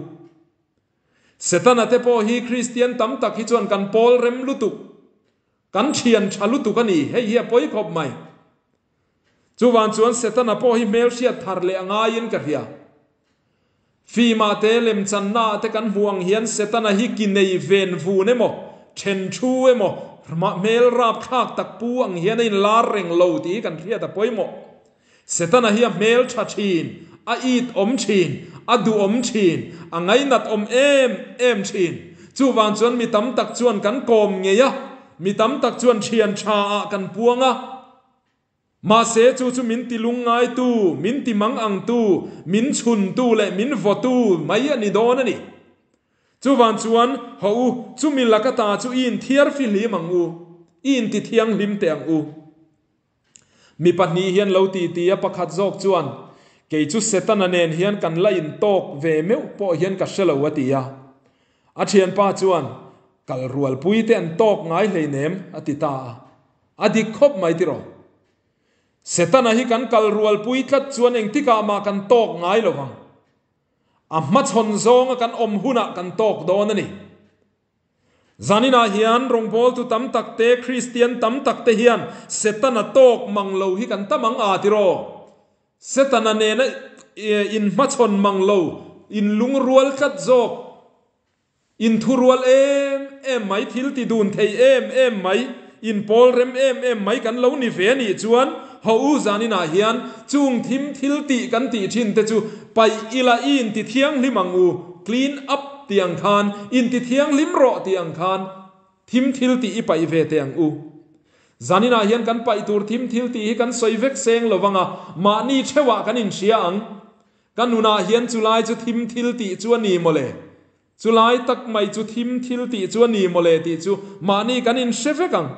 Setana te pawh hi Kristian tam tak hi chuan kan pawl rem lutuk, kan thian tha lutuk a ni, hei hi a pawi khawp mai. Chuvang chuan Setana pawh hi hmelhriat thar leh a ngaiin ka hria. Fimah te, lemchannaah te kan hmuh ang hian Setana hi ki nei ven vun emaw, then thu emaw, hmel rapthlak tak pu ang hian a inlar reng lo tih hi kan hriat a pawimawh. Setana hi a hmel tha thin, a it awm thin, a duhawm thin, a ngainat awm em em thin. Chuvang chuan mi tam tak chuan kan kawm ngei a, mi tam tak chuan thian tha ah kan puang a. Mahse chu chu min ti lungngaitu, min ti mang angtu, min chhuntu leh min vawtu mai a ni dawn a ni. Chuvang chuan, haw u, chumi laka ta chu i inthiar fihlim ang u, i intithianghlim teh ang u. Mi pahnih hian lo ti ti a, pakhat zawk chuan, Kei chu Setana nen hian kan la intawk ve meuh pawh hian ka hre lo a ti a. A thianpa chuan, Kal rualpui te an tawk ngai hleinem a ti ta a. A dik khawp mai tiraw? Setana hi kan kal rualpui tlat chuan engtikah mah kan tawk ngai lo vang. A hmachhawn zawnga kan awm hunah kan tawk dawn a ni. Zaninah hian rawngbawltu tam tak te, Kristian tam tak te hian Setana tawk mang lo hi kan tam ang a tiraw? Setana nena inhmachhawn mang lo, inlungrual tlat zawk, inthurual em em mai, thil ti dun thei em em mai, inpawl rem em em mai kan lo ni ve a nih chuan haw u zaninah hian chung thim thil tih kan tih thin te chu paih ila i inti thianghlim ang u, clean up tih ang khan, inti thianghlim rawh tih ang khan thim thil tih i paih ve teh ang u. Zaninah hian kan paih tur thim thil tih hi kan sawi vek seng lo vang a, mahni theuhah kan inhria ang. Ka nunah hian chulai chu thim thil tih chu a ni mawle. Chulai tak mai chu thim thil tih chu a ni mawle tih chu mahni kan inhre vek ang.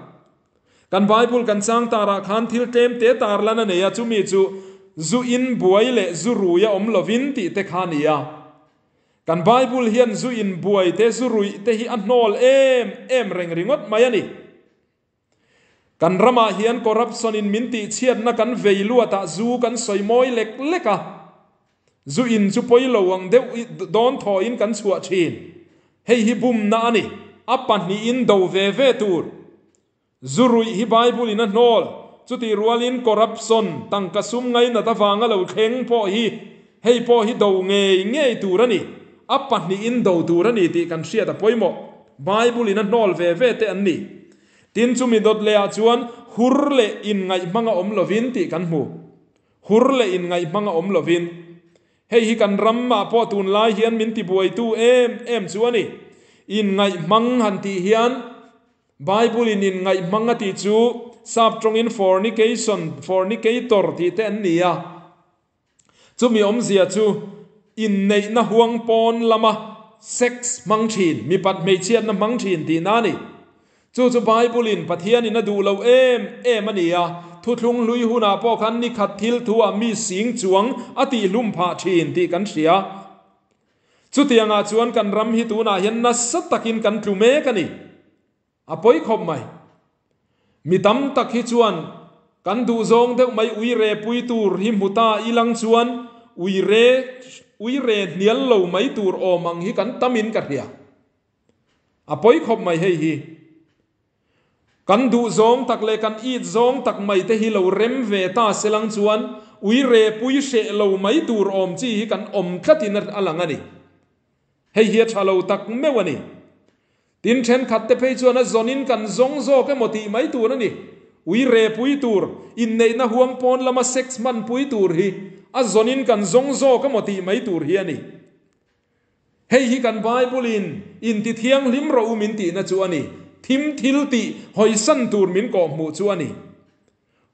Kan Bible kan chang tarah khan thil tlem te tar lan a nei a, chumi chu zu in buai leh zu rui a awm lovin tih te kha a ni a. Kan Bible hian zu in buai te zu ruih te hi a hnawl em em reng ringawt mai a ni. Kan ramah hian corruption in min tihchhiatna kan vei luatah zu kan sawi mawi lek lek a, zu in chu pawi lo ang deuh dawn thawhin kan chhuah thin. Hei hi bumna a ni, a pahnihin do ve ve tur. Zu ruih hi Bible in a hnawl, chutih rualin corruption, tangka sum ngainat avanga lo thleng pawh hi hei pawh hi do ngei ngei tur a ni, a pahnihin do tur a ni tih kan hriat a pawimawh. Bible in a hnawl ve ve te an ni. Tin chumi dawt leh ah chuan hur leh inngaih hmanga awm lovin tih kan hmu. Hur leh inngaih hmanga awm lovin. Hei hi kan ram ah pawh tunlai hian min tibuaitu em em chu a ni. Inngaih hmang han tih hian Bible in inngaih hmang a tih chu sap tawngin fornication, fornicator tih te an ni a. Chumi awmzia chu inneihna huang pawn lama sex hmang thin, mipat hmeichhiatna hmang thin tihna a ni. Chu chu Bible-in Pathianin a duh loh em em a ni a, thuthlung hlui hunah pawh khan ni khat thil thu-ah mi sing chuang a tihhlum phah thin tih kan hria. Chutiangah chuan kan ram hi tunah hian nasa takin kan tlu mek a ni. A pawi khawp mai. Mi tam tak hi chuan kan duhzawng deuh mai uire pui tur hi hmu ta i lang chuan uire uire hnial lo mai tur awm ang hi kan tam in ka hria. A pawi khawp mai hei hi. Kan duhzawng tak leh kan it zawng tak mai te hi lo rem ve ta se lang chuan uire pui hreh lo mai tur awm chi hi kan awm tlat in a lang a ni. Hei hi a tha lo tak meuh a ni. Tin, thenkhat te phei chuan a zawnin kan zawng zawk emaw tih mai tur a ni. Ui repui tur, inneihna huang pawn lama sex hmanpui tur hi a zawnin kan zawng zawk emaw tih mai tur hi a ni. Hei hi kan Bible-in inti thianghlim rawh u min tihna chu a ni. Thim thil tih hawisan tur min kawhhmuh chu a ni.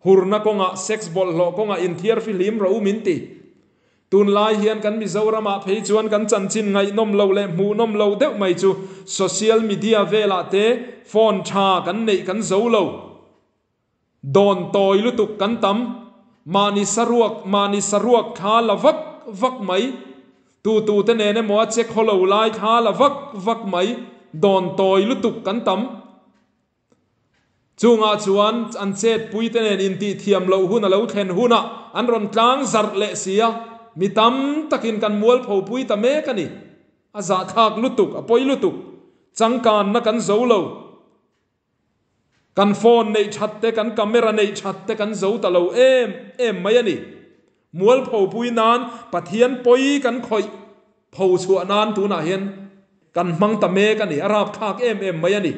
Hurna kawngah, sex bawlhhlawh kawngah inthiar fihlim rawh u min ti. Tunlai hian kan Mizoramah phei chuan kan chanchin ngaihnawm lo leh hmuhnawm lo deuh mai chu social media velah te phone tha kan neih kan zo lo. Dawn tawi lutuk kan tam. Mahni saruak, mahni saruak thla la vak vak mai. Tu tu te nen emaw a che khawlo lai thla la vak vak mai dawn tawi lutuk kan tam. Chungah chuan an chetpui te nen intihthiam loh hun a lo thlen hunah an rawn tlang zarh leh si a, mi tam takin kan mualpho pui ta mek a ni. A zahthlak lutuk, a pawi lutuk. Changkanna kan zo lo. Kan phone neih that te, kan camera neih that te kan zo ta lo em em mai a ni. Mualpho pui nan Pathian pawi kan khawih pho chhuah nan tunah hian kan hmang ta mek a ni, a rapthlak em em mai a ni.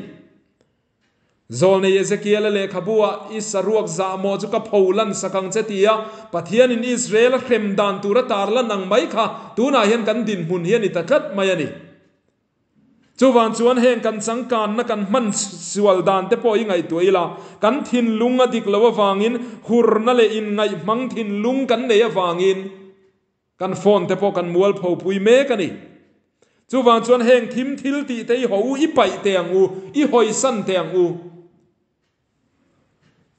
Zawlnei Ezekiel-a lehkhabu ah i saruak zahmawh chu ka pho lan sak ang che ti a, Pathianin Israel a hrem dan tur a tar lan ang mai kha tunah hian kan dinhmun hi a ni ta tlat mai a ni. Chuvang chuan heng kan changkanna kan hman sual dan te pawh hi ngaihtuah ila, kan thinlung a dik loh avangin hurna leh inngaihhmang thinlung kan nei avangin kan phone te pawh kan mualpho pui mek a ni. Chuvang chuan heng thim thil tih te i haw u, i paih teh ang u, i hawisan teh ang u.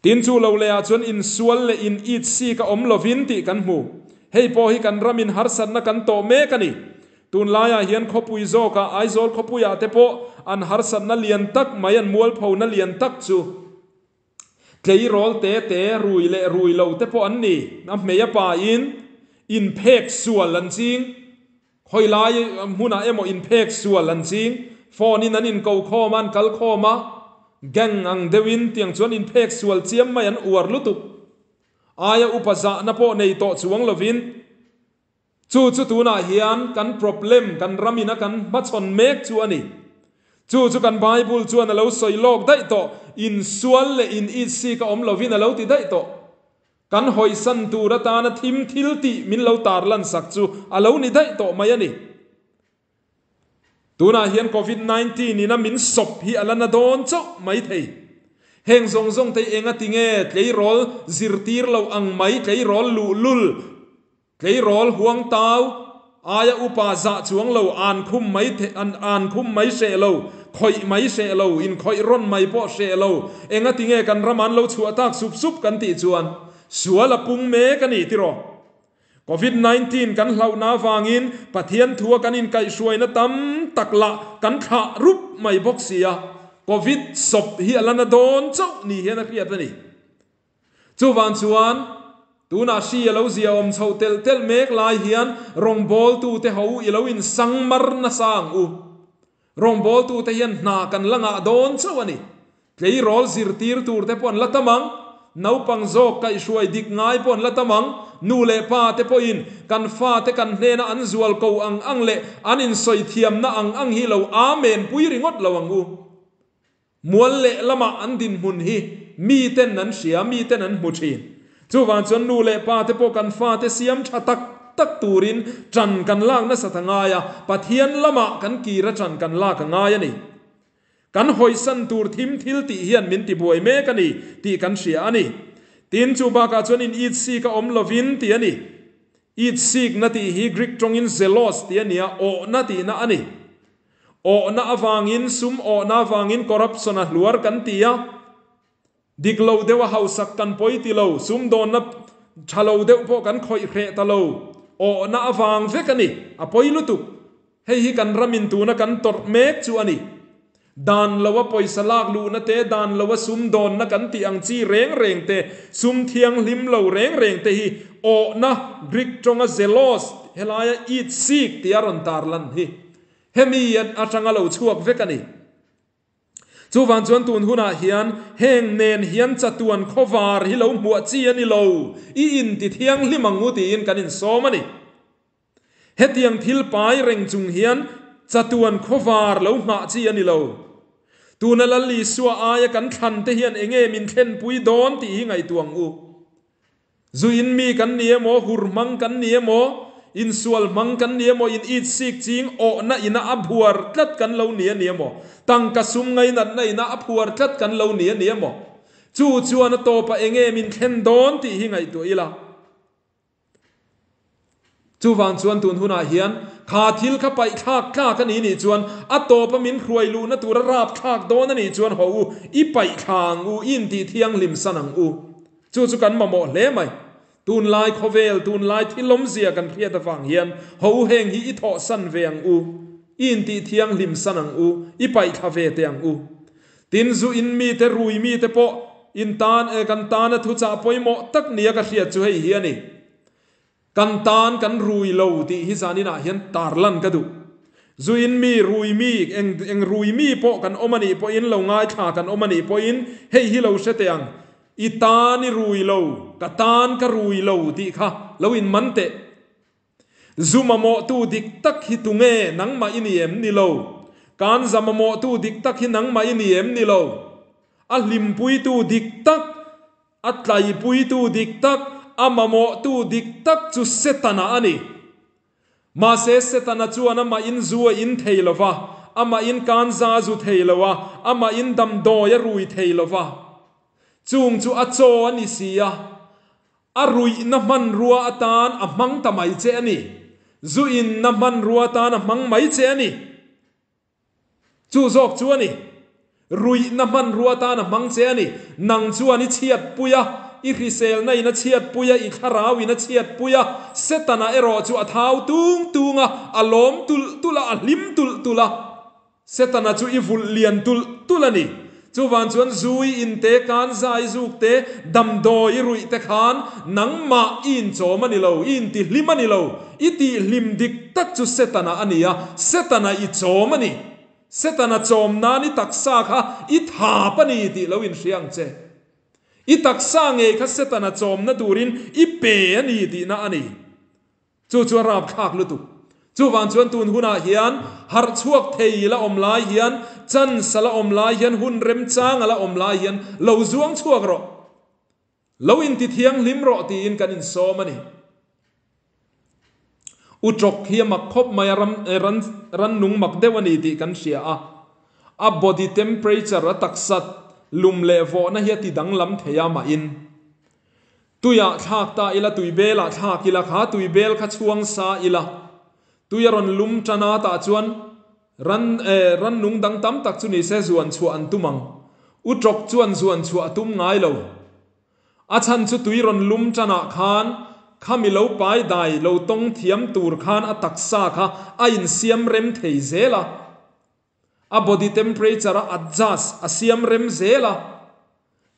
Tin chu lo leh ah chuan insual leh in it sik a awm lovin tih kan hmu. Hei pawh hi kan ramin harsatna kan tawh mek a ni. Tunlaiah hian khawpui zawkah Aizawl khawpuiah te pawh an harsatna lian tak mai an mualphona lian tak chu tleirawl te te rui leh rui lo te pawh an ni. A hmei a pa in inphek sual an ching. Khawilai hmunah emaw inphek sual an ching, phone in an inko khawm a, an kal khawm a, gang ang deuhin tiang chuan inphek sual chiam mai an uar lutuk. Aia upa zahna pawh nei tawh chuang lovin chu chu tunah hian kan problem, kan ramin a kan hmachhawn mek chu a ni. Chu chu kan Bible chuan a lo sawi lawk daih tawh, insual leh in itsik a awm lovin a lo ti daih tawh. Kan hawisan tur atana thim thil tih min lo tarlan sak chu a lo ni daih tawh mai a ni. Tunah hian Covid 19 ina min sawp hi a la na dawn chauh mai thei. Heng zawng zawng te hi enga tinge tleirawl zirtir lo ang mai tleirawl luhlul Tleirawl huang tau aia upa zah chuang lo an khum mai an khum mai hreh lo, khawih mai hreh lo, inkhawih rawn mai pawh hreh lo, enga tinge kan ram an lo chhuah tak sup sup kan tih chuan sual a pung mek a ni tiraw? Covid 19 kan hlauhna avangin Pathian thua kan inkaihhruaina tam tak lah kan thlah rup mai bawk si a, Covid sawp hi a la na dawn chauh ni hian a hriat a ni. Chuvang chuan, tunah hri a lo ziaawm chhoh telh telh mek lai hian rawngbawltute ho i lo insang mar nasa ang u. Rawngbawltute hian hna kan la ngah dawn chauh a ni. Tleirawl zirtir turte pawh an la tam ang, naupang zawk kaihhruai dik ngai pawh an la tam ang, nu leh pa te pawhin kan fate kan hnena an zual ko ang ang leh an insawi thiamna ang ang hi lo amen pui ringawt lo ang u. Mual leh lamah an dinhmun hi miten an hria, miten an hmu thin. Chuvang chuan nu leh pa te pawh kan fate siam tha tak tak turin tan kan lak nasat a ngai a, Pathian lamah kan kir a tan kan lak a ngai a ni. Kan hawisan tur thim thil tih hian min tibuai mek a ni tih kan hria a ni. Tin, chu bakah chuan in it sik a awm lovin tih a ni. It sikna tih hi Greek tawngin zelos tih a ni a, awhna tihna a ni. Awhna avangin, sum awhna avangin corruption a hluar kan ti a, dik lo deuh a hausak kan pawi ti lo, sumdawnna tha lo deuh pawh kan khawih hreh ta lo, awhna avang vek a ni, a pawi lutuk. Hei hi kan ramin tuna kan tawrh mek chu a ni. Dan loa pawisa lak luhna te, dan loa sumdawnna kan tih ang chi reng reng te, sum thianghlim lo reng reng te hi awhna, Greek tawnga zelos, helaia it sik tia rawn tarlan hi hemi atanga lo chhuak vek a ni. Chuvang chuan tun hunah hian heng nen hian chatuan khawvar hi lo hmuah chi a ni lo, i inti thianghlim ang u tiin kan insawm a ni. Hetiang thil pai reng chung hian chatuan khawvar lo nghah chi a ni lo. Tuna Lal Isua aia kan thlan te hian enge min thlenpui dawn tih hi ngaihtuah ang u. Zu in mi kan ni emaw, hur hmang kan ni emaw, insual hmang kan ni emaw, in it sik ching awhna ina a phuar tlat kan lo ni a ni emaw, tangka sum ngainatna ina a phuar tlat kan lo ni a ni emaw, chu chuan a tawpah enge min thlen dawn tih hi ngaihtuah ila. Chuvang chuan tun hunah hian kha thil kha paih thlak tlak a ni nih chuan a tawpa min hruai luhna tura rap thlak dawn a nih chuan haw u, i paih thla ang u, i intih thianghlim san ang u. Chu chu kan mamawh hle mai. Tunlai khawvel, tunlai thil awmzia kan hriat avang hian ho heng hi i thawhsan ve ang u, i intihthianghlim san ang u, i paihthla ve teh ang u. Tin, zu in mite, rui mite pawh in tan, kan tana thuchah pawimawh tak nia ka hriat chu hei hi a ni. Kan tan kan rui lo tih hi zaninah hian tarlan ka duh. Zu in mi, rui mi, eng eng rui mi pawh kan awm a nih pawhin, lo ngaithla kan awm a nih pawhin hei hi lo hre teh ang. I tan i rui lo, ka tan ka rui lo tih kha lo in man teh. Zu mamawhtu dik tak hi tunge nangmah i ni em ni lo? Kan za mamawhtu dik tak hi nangmah i ni em ni lo? A hlimpuitu dik tak, a tlaipuitu dik tak, a mamawhtu dik tak chu Setana a ni. Mahse Setana chuan amah in zu a in thei lo va, amah in kanza a zu thei lo a, amah in damdawi a rui thei lo va. Chung chu a chaw a ni si a, a ruihna hmanrua atan a hmang ta mai che a ni. Zu inna hmanrua atan a hmang mai che a ni. Chu zawk chu a ni. Ruihna hmanrua atan a hmang che a ni. Nang chuan i chhiatpui a, i hriselna in a chhiatpui a, i thlarau in a chhiatpui a, Setana erawh chu a thau tung tung a, a lawm tulh tulh a, a hlim tulh tulh a. Setana chu i vulh lian tulh tulh a ni. Chuvang chuan zu i in te, kan za i zuk te, damdawi i ruih te khan nangmah i inchawm a ni lo, i intihlim a ni lo. I tihlim dik tak chu Setana a ni a, Setana i chawm a ni. Setana chawm nan i taksa kha i thap a ni tih lo inhria ang che. I taksa ngei kha Setana chawmna turin i pe a ni tihna a ni. Chu chu a rapthlak lutuk. Chuvang chuan tun hunah hian harh chhuak thei la awm lai hian, chance a la awm lai hian, hun remchang a la awm lai hian lo zuang chhuak rawh. Lo inti thianghlim rawh tiin kan insawm a ni. U Ṭawk hi a mak khawp mai a, ram ran rannung mak deuh a ni tih kan hria a. A body temperature a taksat lum leh vawhna hi a ti danglam thei a mahin. Tuiah thlak ta ila, tui belah thlak ila, kha tui bel kha chhuang sa ila, tui a rawn lum tan a, tah chuan ran eh rannung dang tam tak chu ni se zuan chhuah an tum ang. U Ṭawk chuan zuan chhuah a tum ngai lo. A chhan chu tui rawn lum tanah khan khami lo pai dai lo tawng thiam tur khan a taksa kha a insiam rem thei zel a. A body temperature a adjust, a siam rem zel a.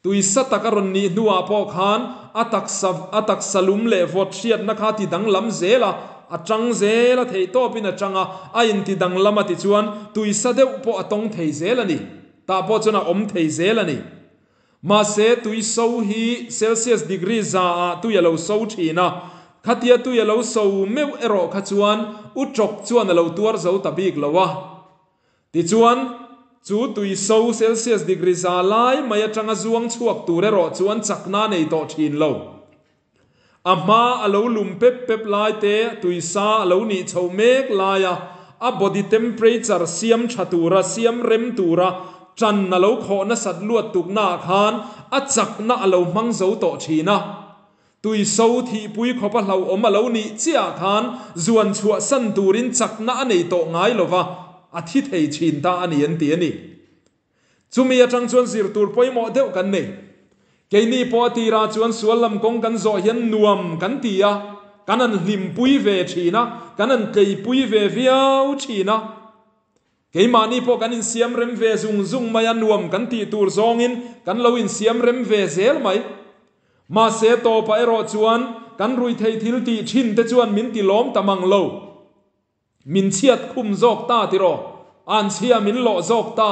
Tui sa tak a rawn nih hnuah pawh khan a taksa a taksa lum leh vawt hriatna kha a ti danglam zel a, a tang zel a theih tawpin a tang a, a inti danglam a tichuan tui sa deuh pawh a tawng thei zel a ni. Tah pawh chuan a awm thei zel a ni. Mahse tui so hi Celsius degree za ah tui a lo so thin a, khatia tui a lo so meuh erawh kha chuan u tawk chuan a lo tuar zo ta bik lo a. Tichuan, chu tui so Celsius degree za lai mai atanga zuang chhuak tur erawh chuan chakna a nei tawh thin lo. A hma a lo lum pep pep lai te, tui sa a lo nih chhoh mek lai a, a body temperature siam tha tura, siam rem tura tan a lo khawh nasat luat tuknaah khan a chakna a lo hmang zo tawh thin a. Tui so thihpui khawpa hlauhawm a lo nih chiahah khan zuan chhuahsan turin chakna a nei tawh ngai lova, a thi thei thin ta a ni an ti a ni. Chumi atang chuan zir tur pawimawh deuh kan nei. Keini pawh a tirah chuan sual lam kawng kan zawh hian nuam kan ti a, kan han hlimpui ve thin a, kan han tleipui ve viau thin a. Keimahni pawh kan insiam rem ve zung zung mai a, nuam kan tih tur zawngin kan lo insiam rem ve zel mai. Mahse tawpah erawh chuan kan ruihtheih thil tih thin te chuan min ti lawm ta mang lo. Min chhiat khum zawk ta tiraw? An chhia min lawh zawk ta.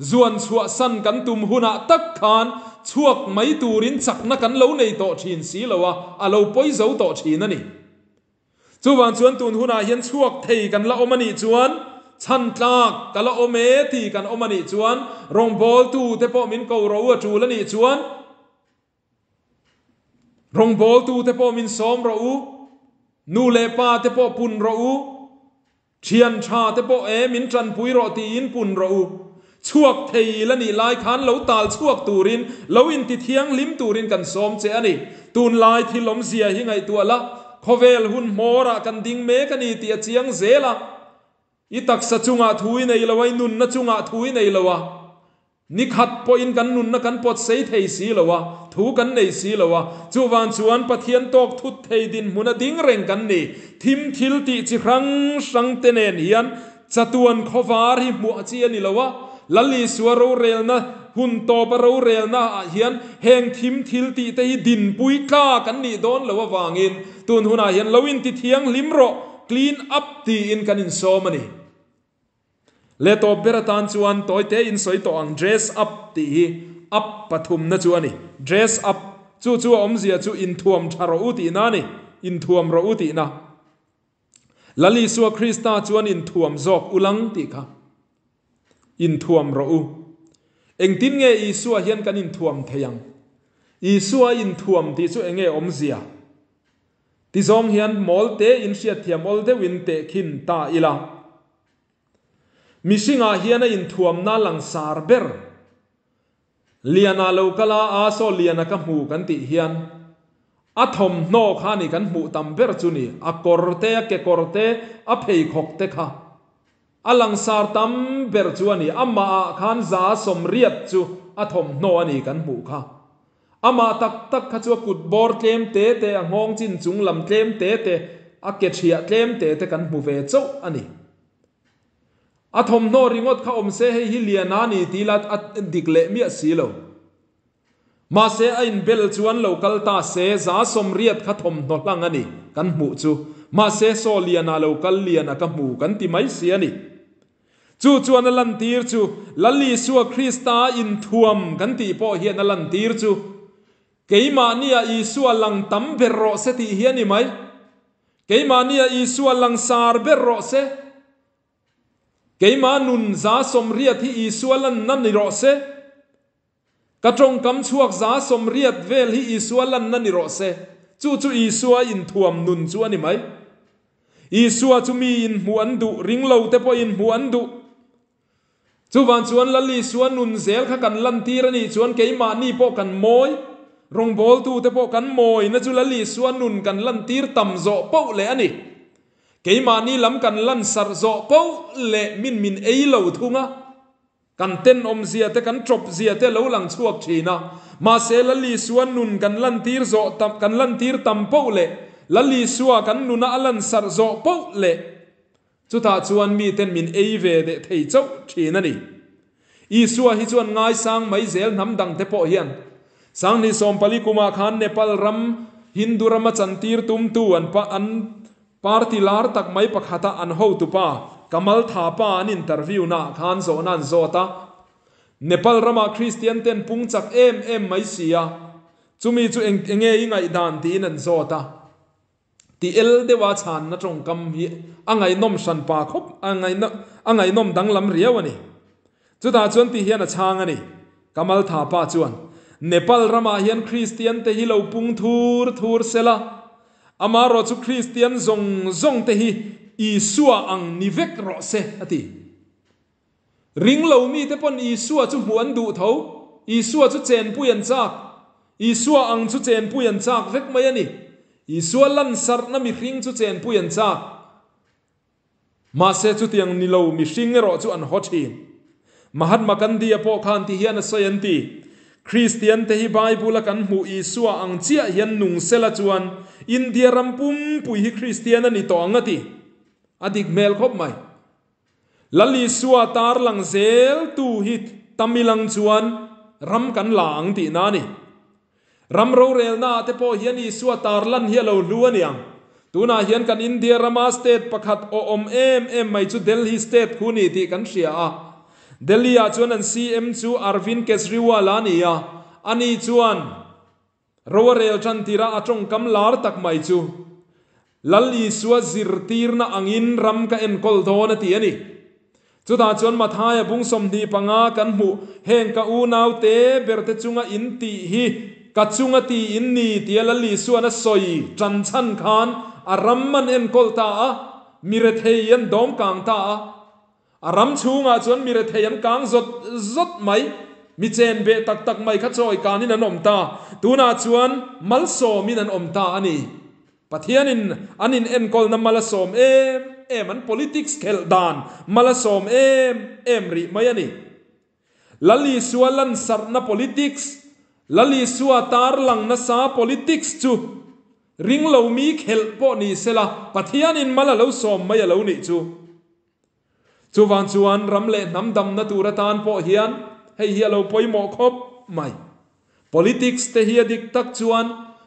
Zuan chhuah san kan tum hunah tak khan chhuak mai turin chakna kan lo nei tawh thin si lo a, a lo pawi zo tawh thin a ni. Chuvang chuan tun hunah hian chhuak thei kan la awm a nih chuan, chhan tlak ka la awm e ti kan awm a nih chuan, rawngbawltu te pawh min ko ro a tul a nih chuan, Rawngbawltute pawh min sawm rawh u, nu leh pa te pawh pun rawh u, thian tha te pawh e min tanpui rawh tiin pun rawh u. Chhuak thei la nih lai khan lo tal chhuak turin, lo inti thianghlim turin kan sawm che a ni. Tunlai thil awmzia hi ngaihtuah la, khawvel hun hmawrah kan ding mek a ni tih a chiang zel a. I taksa chungah thu i nei lo a, i nunna chungah thu i nei lo a. Ni khat pawhin kan nunna kan pawt sei thei si lo a, thu kan nei si lo a, chuvang chuan Pathian tawk thut thei dinhmuna ding reng kan ni. Thim thil tih chi hrang hrang te nen hian chatuan khawvar hi hmuah chi a ni lo a, Lal Isua rorelna hun tawpa rorelna ah hian heng thim thil tih te hi dinpui tlak an nih dawn lo avangin tun hunah hian lo inti thianghlim rawh, clean up, tiin kan insawm a ni. Leh tawp ber atan chuan tawi te in sawi tawh ang dress up tih hi up pathumna chu a ni. Dress up chu chu a awmzia chu inthuam tha rawh u tihna a ni, inthuam rawh u tihna. Lal Isua Krista chuan inthuam zawk u lang tih kha. Inthuam rawh u. Engtin nge Isua hian kan inthuam thei ang? Isua inthuam tih chu enge awmzia? Tizawng hian mawl te in hriatthiam awl deuhin tehkhin ta ila. Mihringah hian a inthuamna langsar ber. Liana lo kal a, a saw Liana ka hmu kan tih hian a thawmhnaw kha ni kan hmuh tam ber chu ni, a kawr te, a kekawr te, a pheikhawk te kha a langsar tam ber chu a ni. Amahah khan 80% chu a thawmhnaw a ni kan hmuh kha. Amah tak tak kha chu a kut bawr tlem te te, a nghawng chin chung lam tlem te te, a ke thiah tlem te te kan hmu ve chauh a ni. A thawmhnaw ringawt kha awm se hei hi lian a ni tih la a dik leh miah si lo. Mahse a inbel chuan lo kal ta se 80% kha thawmhnaw hlang a ni kan hmuh chu. Mahse saw lian ah lo kal lian a ka hmu kan ti mai si a ni. Chu chuan a lantir chu Lal Isua Krista inthuam kan tih pawh hian a lantir chu keimahnia Isua lang tam ber rawh se tih hi a ni mai. Keimahnia Isua lang sar ber rawh se. Keimah nun 80% hi Isua lanna ni rawh se. Ka tawngkam chhuak 80% vel hi Isua lanna ni rawh se. Chu chu Isua inthuam nun chu a ni mai. Isua chu mi in hmuh an duh, ring lo te pawh in hmuh an duh. Chuvan chuan Lal Isua nun zel kha kan lantir a nih chuan keimahni pawh kan mawi, rawngbawltu te pawh kan mawi na chu Lal Isua nun kan lantir tam zawh poh leh a ni. Keimahni lam kan lansarh zawh poh leh min min ei lo thung a. Kan tenawmzia te, kan tawpzia te lo lang chhuak thin a. Mahse, Lal Isua nun kan lantir zawh tam, kan lantir tam poh leh Lal Isua kan nuna a lansarh zawh poh leh chutah chuan miten min ei ve deh thei chauh thin a ni. Isua hi chuan ngaisang mai zel hnam dang te pawh hian 2014 kumah khan Nepal ram Hindu rama chantir tumtu an an Party lar tak mai pakhata an hotupa Kamal Thapa an interview naah khan zawhna an zawt a, Nepal ramah Kristian ten pung chak em em mai si a, chumi chu eng enge i ngaihdan tiin an zawt a. Ti el deuha chhanna tawngkam hi a ngaihnawm hran pa khawp a a ngaihnawm danglam riau a ni. Chutah chuan ti hian a chhang a ni. Kamal Thapa chuan, Nepal ramah hian Kristian te hi lo pung thur thur sela, Amaherawh chu Kristian zawng zawng te hi Isua ang ni vek rawh se, a ti. Ring lo mite pawn Isua chu hmuh an duh tho, Isua chu chenpui an chak. Isua ang chu chenpui an chak vek mai a ni. Isua lansarhna mihring chu chenpui an chak. Mahse chutiang ni lo mihring erawh chu an haw thin. Mahatma Gandhi-a pawh khan ti hian a sawi an ti, Kristian te hi Bible-a kan hmuh Isua ang chiah hian nung sela chuan India ram pumpui hi Kristian a ni tawh ang a ti. A dik hmel khawp mai. Lal Isua tarlang zel tu hi Tamilang chuan ram kan la ang tihna a ni. Ram rorelnaah te pawh hian Isua tarlan hi a lo hlu a niang. Tunah hian kan India rama state pakhat awh awm em em mai chu Delhi state khu ni tih kan hria a. Delhi-ah chuan an CM chu Arvind Kejriwal a ni a, ani chuan ro a rel tan tirah a tawngkam lar tak mai chu Lal Isua zirtirna angin ram ka enkawl dawn a ti a ni. Chutah chuan Mathaia bung 25 kan hmuh, heng ka unau te berte chunga in tih hi ka chunga ti in ni tia Lal Isuan a sawi tan chhan khan a ram an enkawl ta a, mi rethei an dawm kang ta a. A ram chhungah chuan mi rethei an kang zawt zawt mai, mi chen beh tak tak mai kha chawi kanin an awm ta. Tunah chuan malsawmin an awm ta a ni. Pathianin an in enkawlna mal a sawm em em, an politics khelh dan mal a sawm em em rih mai a ni. Lal Isua lansarhna politics, Lal Isua tarlang nasa politics chu ringlo mi khelh pawh ni sela Pathianin mal a lo sawm mai a lo nih chu. Chuvang chuan ram leh hnam damna tur atan pawh hian hei hi a lo pawimawh khawp mai. Politics te hi a dik tak chuan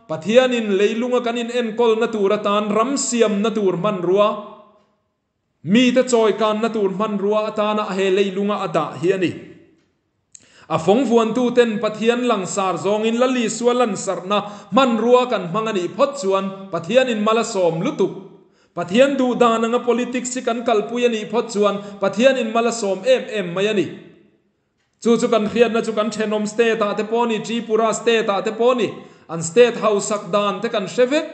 Pathianin leilunga kan inenkawlna tur atan ram siamna tur hmanrua, mite chawikanna tur hmanrua atana a he leilunga a dah hi a ni. A fawng vuantuten Pathian langsar zawngin Lal Isua lansarhna hmanrua kan hmang a nih phawt chuan Pathianin mal a sawm lutuk. Pathian duh dan anga politics hi kan kalpui a nih phawt chuan Pathianin mal a sawm em em mai a ni. Chu chu kan hriatna chu kan thenawm state ah te pawh ni, Tripura state ah te pawh ni, an state hausak dan te kan hre vek.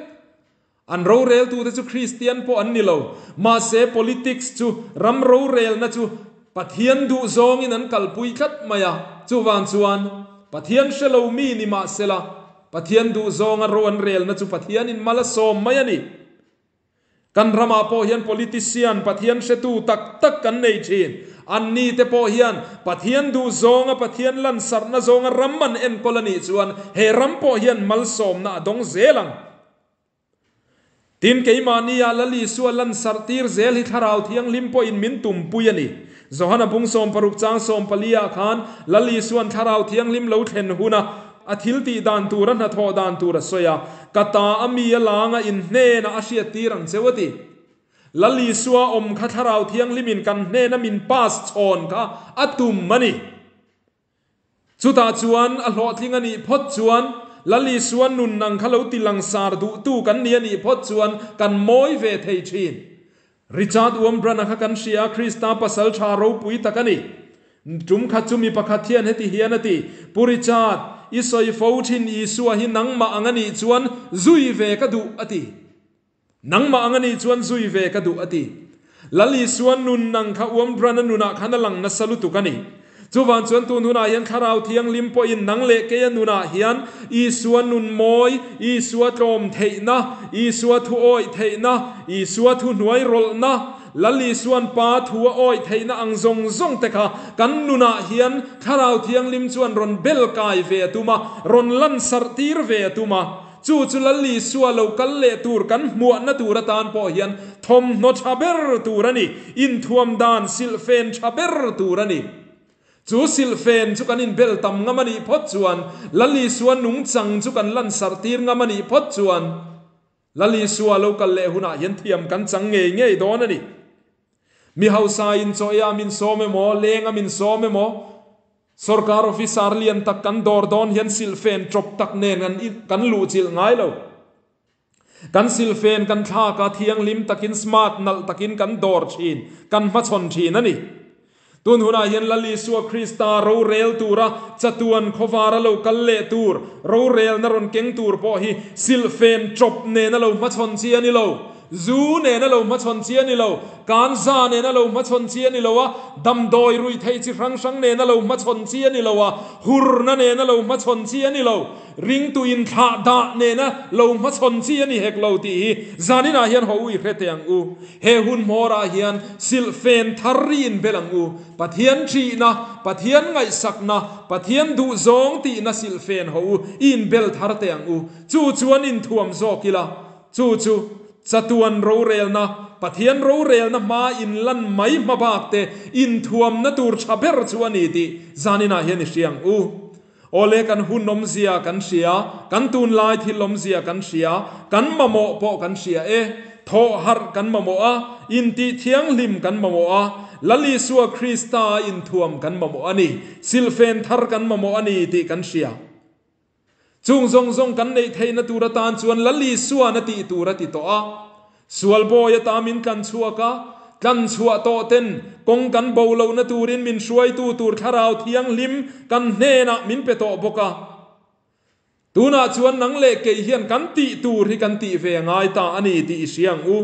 An roreltu te chu Kristian pawh an ni lo. Mahse politics chu ram rorelna chu Pathian duh zawngin an kalpui tlat mai a. Chuvang chuan Pathian hre lo mi ni mahsela Pathian duh zawnga ro an relna chu Pathianin mal a sawm mai a ni. Kan ramah pawh hian politician Pathian hretu tak tak kan nei thin. Anni te pawh hian Pathian duh zawnga Pathian lansarhna zawnga ram an enkawl a nih chuan he ram pawh hian malsawmna a dawng zel ang. Tin, keimahnia Lal Isua lansarh tir zel hi Thlarau Thianghlim pawhin min tumpui a ni. Johana bung 60 chang 14 ah khan Lal Isua'n Thlarau Thianghlim lo thlen huna A thil tih dan tur, a hnathawh dan tur a sawi a, Ka ta a mi a langa in hnenah a hriat tir ang cheu a ti. Lal Isua awm kha Thlarau Thianghlimin kan hnena min pass chhawn kha a tum a ni. Chutah chuan a hlawhtling a nih phawt chuan Lal Isua nun ang kha lo ti langsar duhtu kan ni a nih phawt chuan kan mawi ve thei thin. Richard Wurmbrand-a kha kan hria a, Krista pasal tha ropui tak a ni. Tum khat chu mi pakhat hian heti hian a ti, Pu Richard, i sawi fo thin Isua hi nangmah ang a nih chuan zui ve ka duh, a ti. Nangmah ang a nih chuan zui ve ka duh, a ti. Lal Isua nun ang kha Wurmbrand-a nunah khan a lang nasa lutuk a ni. Chuvang chuan tun hunah hian Thlarau Thianghlim pawhin nang leh keia nunah hian Isua nun mawi, Isua tlawm theihna, Isua thu awih theihna, Isua thu hnuai rawlhna, Lal Isuan Pa thu a awih theihna ang zawng zawng te kha kan nunah hian Thlarau Thianghlim chuan rawn bel kai ve a tum a, rawn lansarh tir ve a tum a. Chu chu Lal Isua lo kal leh tur kan hmuahna tur atan pawh hian thawmhnaw tha ber tur a ni, inthuam dan silhfen tha ber tur a ni. Chu silhfen chu kan inbel tam ngam a nih phawt chuan, Lal Isua nungchang chu kan lansarh tir ngam a nih phawt chuan, Lal Isua lo kal leh hunah hian thiam kan chang ngei ngei dawn a ni. Mi hausa in chaw ei a min sawm emaw, leng a min sawm emaw, Sorkar officer lian tak kan dawr dawn hian silhfen tawp tak nen kan luhchilh ngai lo. Kan silhfen kan thlak a, thianghlim takin smart nalh takin kan dawr thin, kan hmachhawn thin a ni. Tun hunah hian Lal Isua Krista rorel tura chatuan khawvara lo kal leh tur, rorelna rawn keng tur pawh hi silhfen tawp nena lo hmachhawn chi a ni lo. Zu nena lo hmachhawn chi a ni lo, kanza nena lo hmachhawn chi a ni lo a, damdawi ruih theih chi hrang hrang nena lo hmachhawn chi a ni lo a, hurna nena lo hmachhawn chi a ni lo, ringtu inthlah dah nena lo hmachhawn chi a ni hek lo tih hi zaninah hian haw u i hre teh ang u. He hun hmawrah hian silhfen thar ri inbel ang u. Pathian ṭihna, Pathian ngaihsakna, Pathian duhzawng tihna silhfen haw u i inbel thar teh ang u. Chu chuan inthuam zawk ila. Chu chu chatuan rorelna, Pathian rorelna hma inlan mai hma bak te inthuamna tur tha ber chu a ni tih zaninah hian i hria ang u. Awle kan hun awmzia kan hria, kan tunlai thil awmzia kan hria, kan mamawh pawh kan hria e. Thawh harh kan mamawh a, intih thianghlim kan mamawh a, Lal Isua Krista a inthuam kan mamawh a ni, silhfen thar kan mamawh a ni tih kan hria. Chung zawng zawng kan neih theihna tur atan chuan Lal Isuan a tih tur a ti tawh a. Sual bawi ata min tlan chhuak a, tlan chhuah tawh ten kawng kan bo lohna turin min hruaitu tur Thlarau Thianghlim kan hnenah min pe tawh bawk a. Tunah chuan nang leh kei hian kan tih tur hi kan tih ve a ngai ta a ni tih i hria ang u.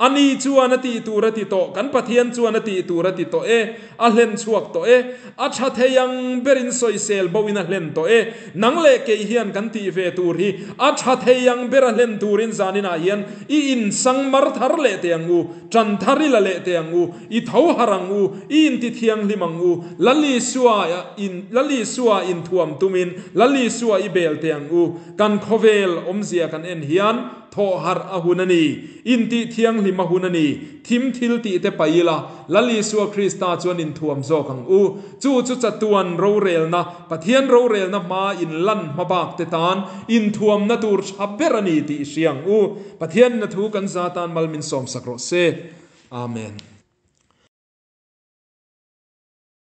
Ani chuan a tih tur a ti tawh, kan Pathian chuan a tih tur a ti tawh e, a hlen chhuak tawh e, a tha thei ang berin sawisel bo in a hlen tawh e. Nang leh kei hian kan tih ve tur hi a tha thei ang bera hlen turin zaninah hian i insang mar thar leh teh ang u, tan thar i la leh teh ang u, i tho harh ang u, i intithianghlim ang u, Lal Isua in Lal Isua inthuam tumin Lal Isua i bel teh ang u. Kan khawvel awmzia kan en hian Thawh harh a hun a ni, intih thianghlim a hun a ni, thim thil tih te paih ila, Lal Isua Krista chuan inthuam zawk ang u. Chu chu chatuan rorelna, Pathian rorelna hmaa inlan hma bak te tan inthuamna tur tha ber a ni tih i hria ang u. Pathian in a thu kan za tan mal min sawmsak rawh se. Amen.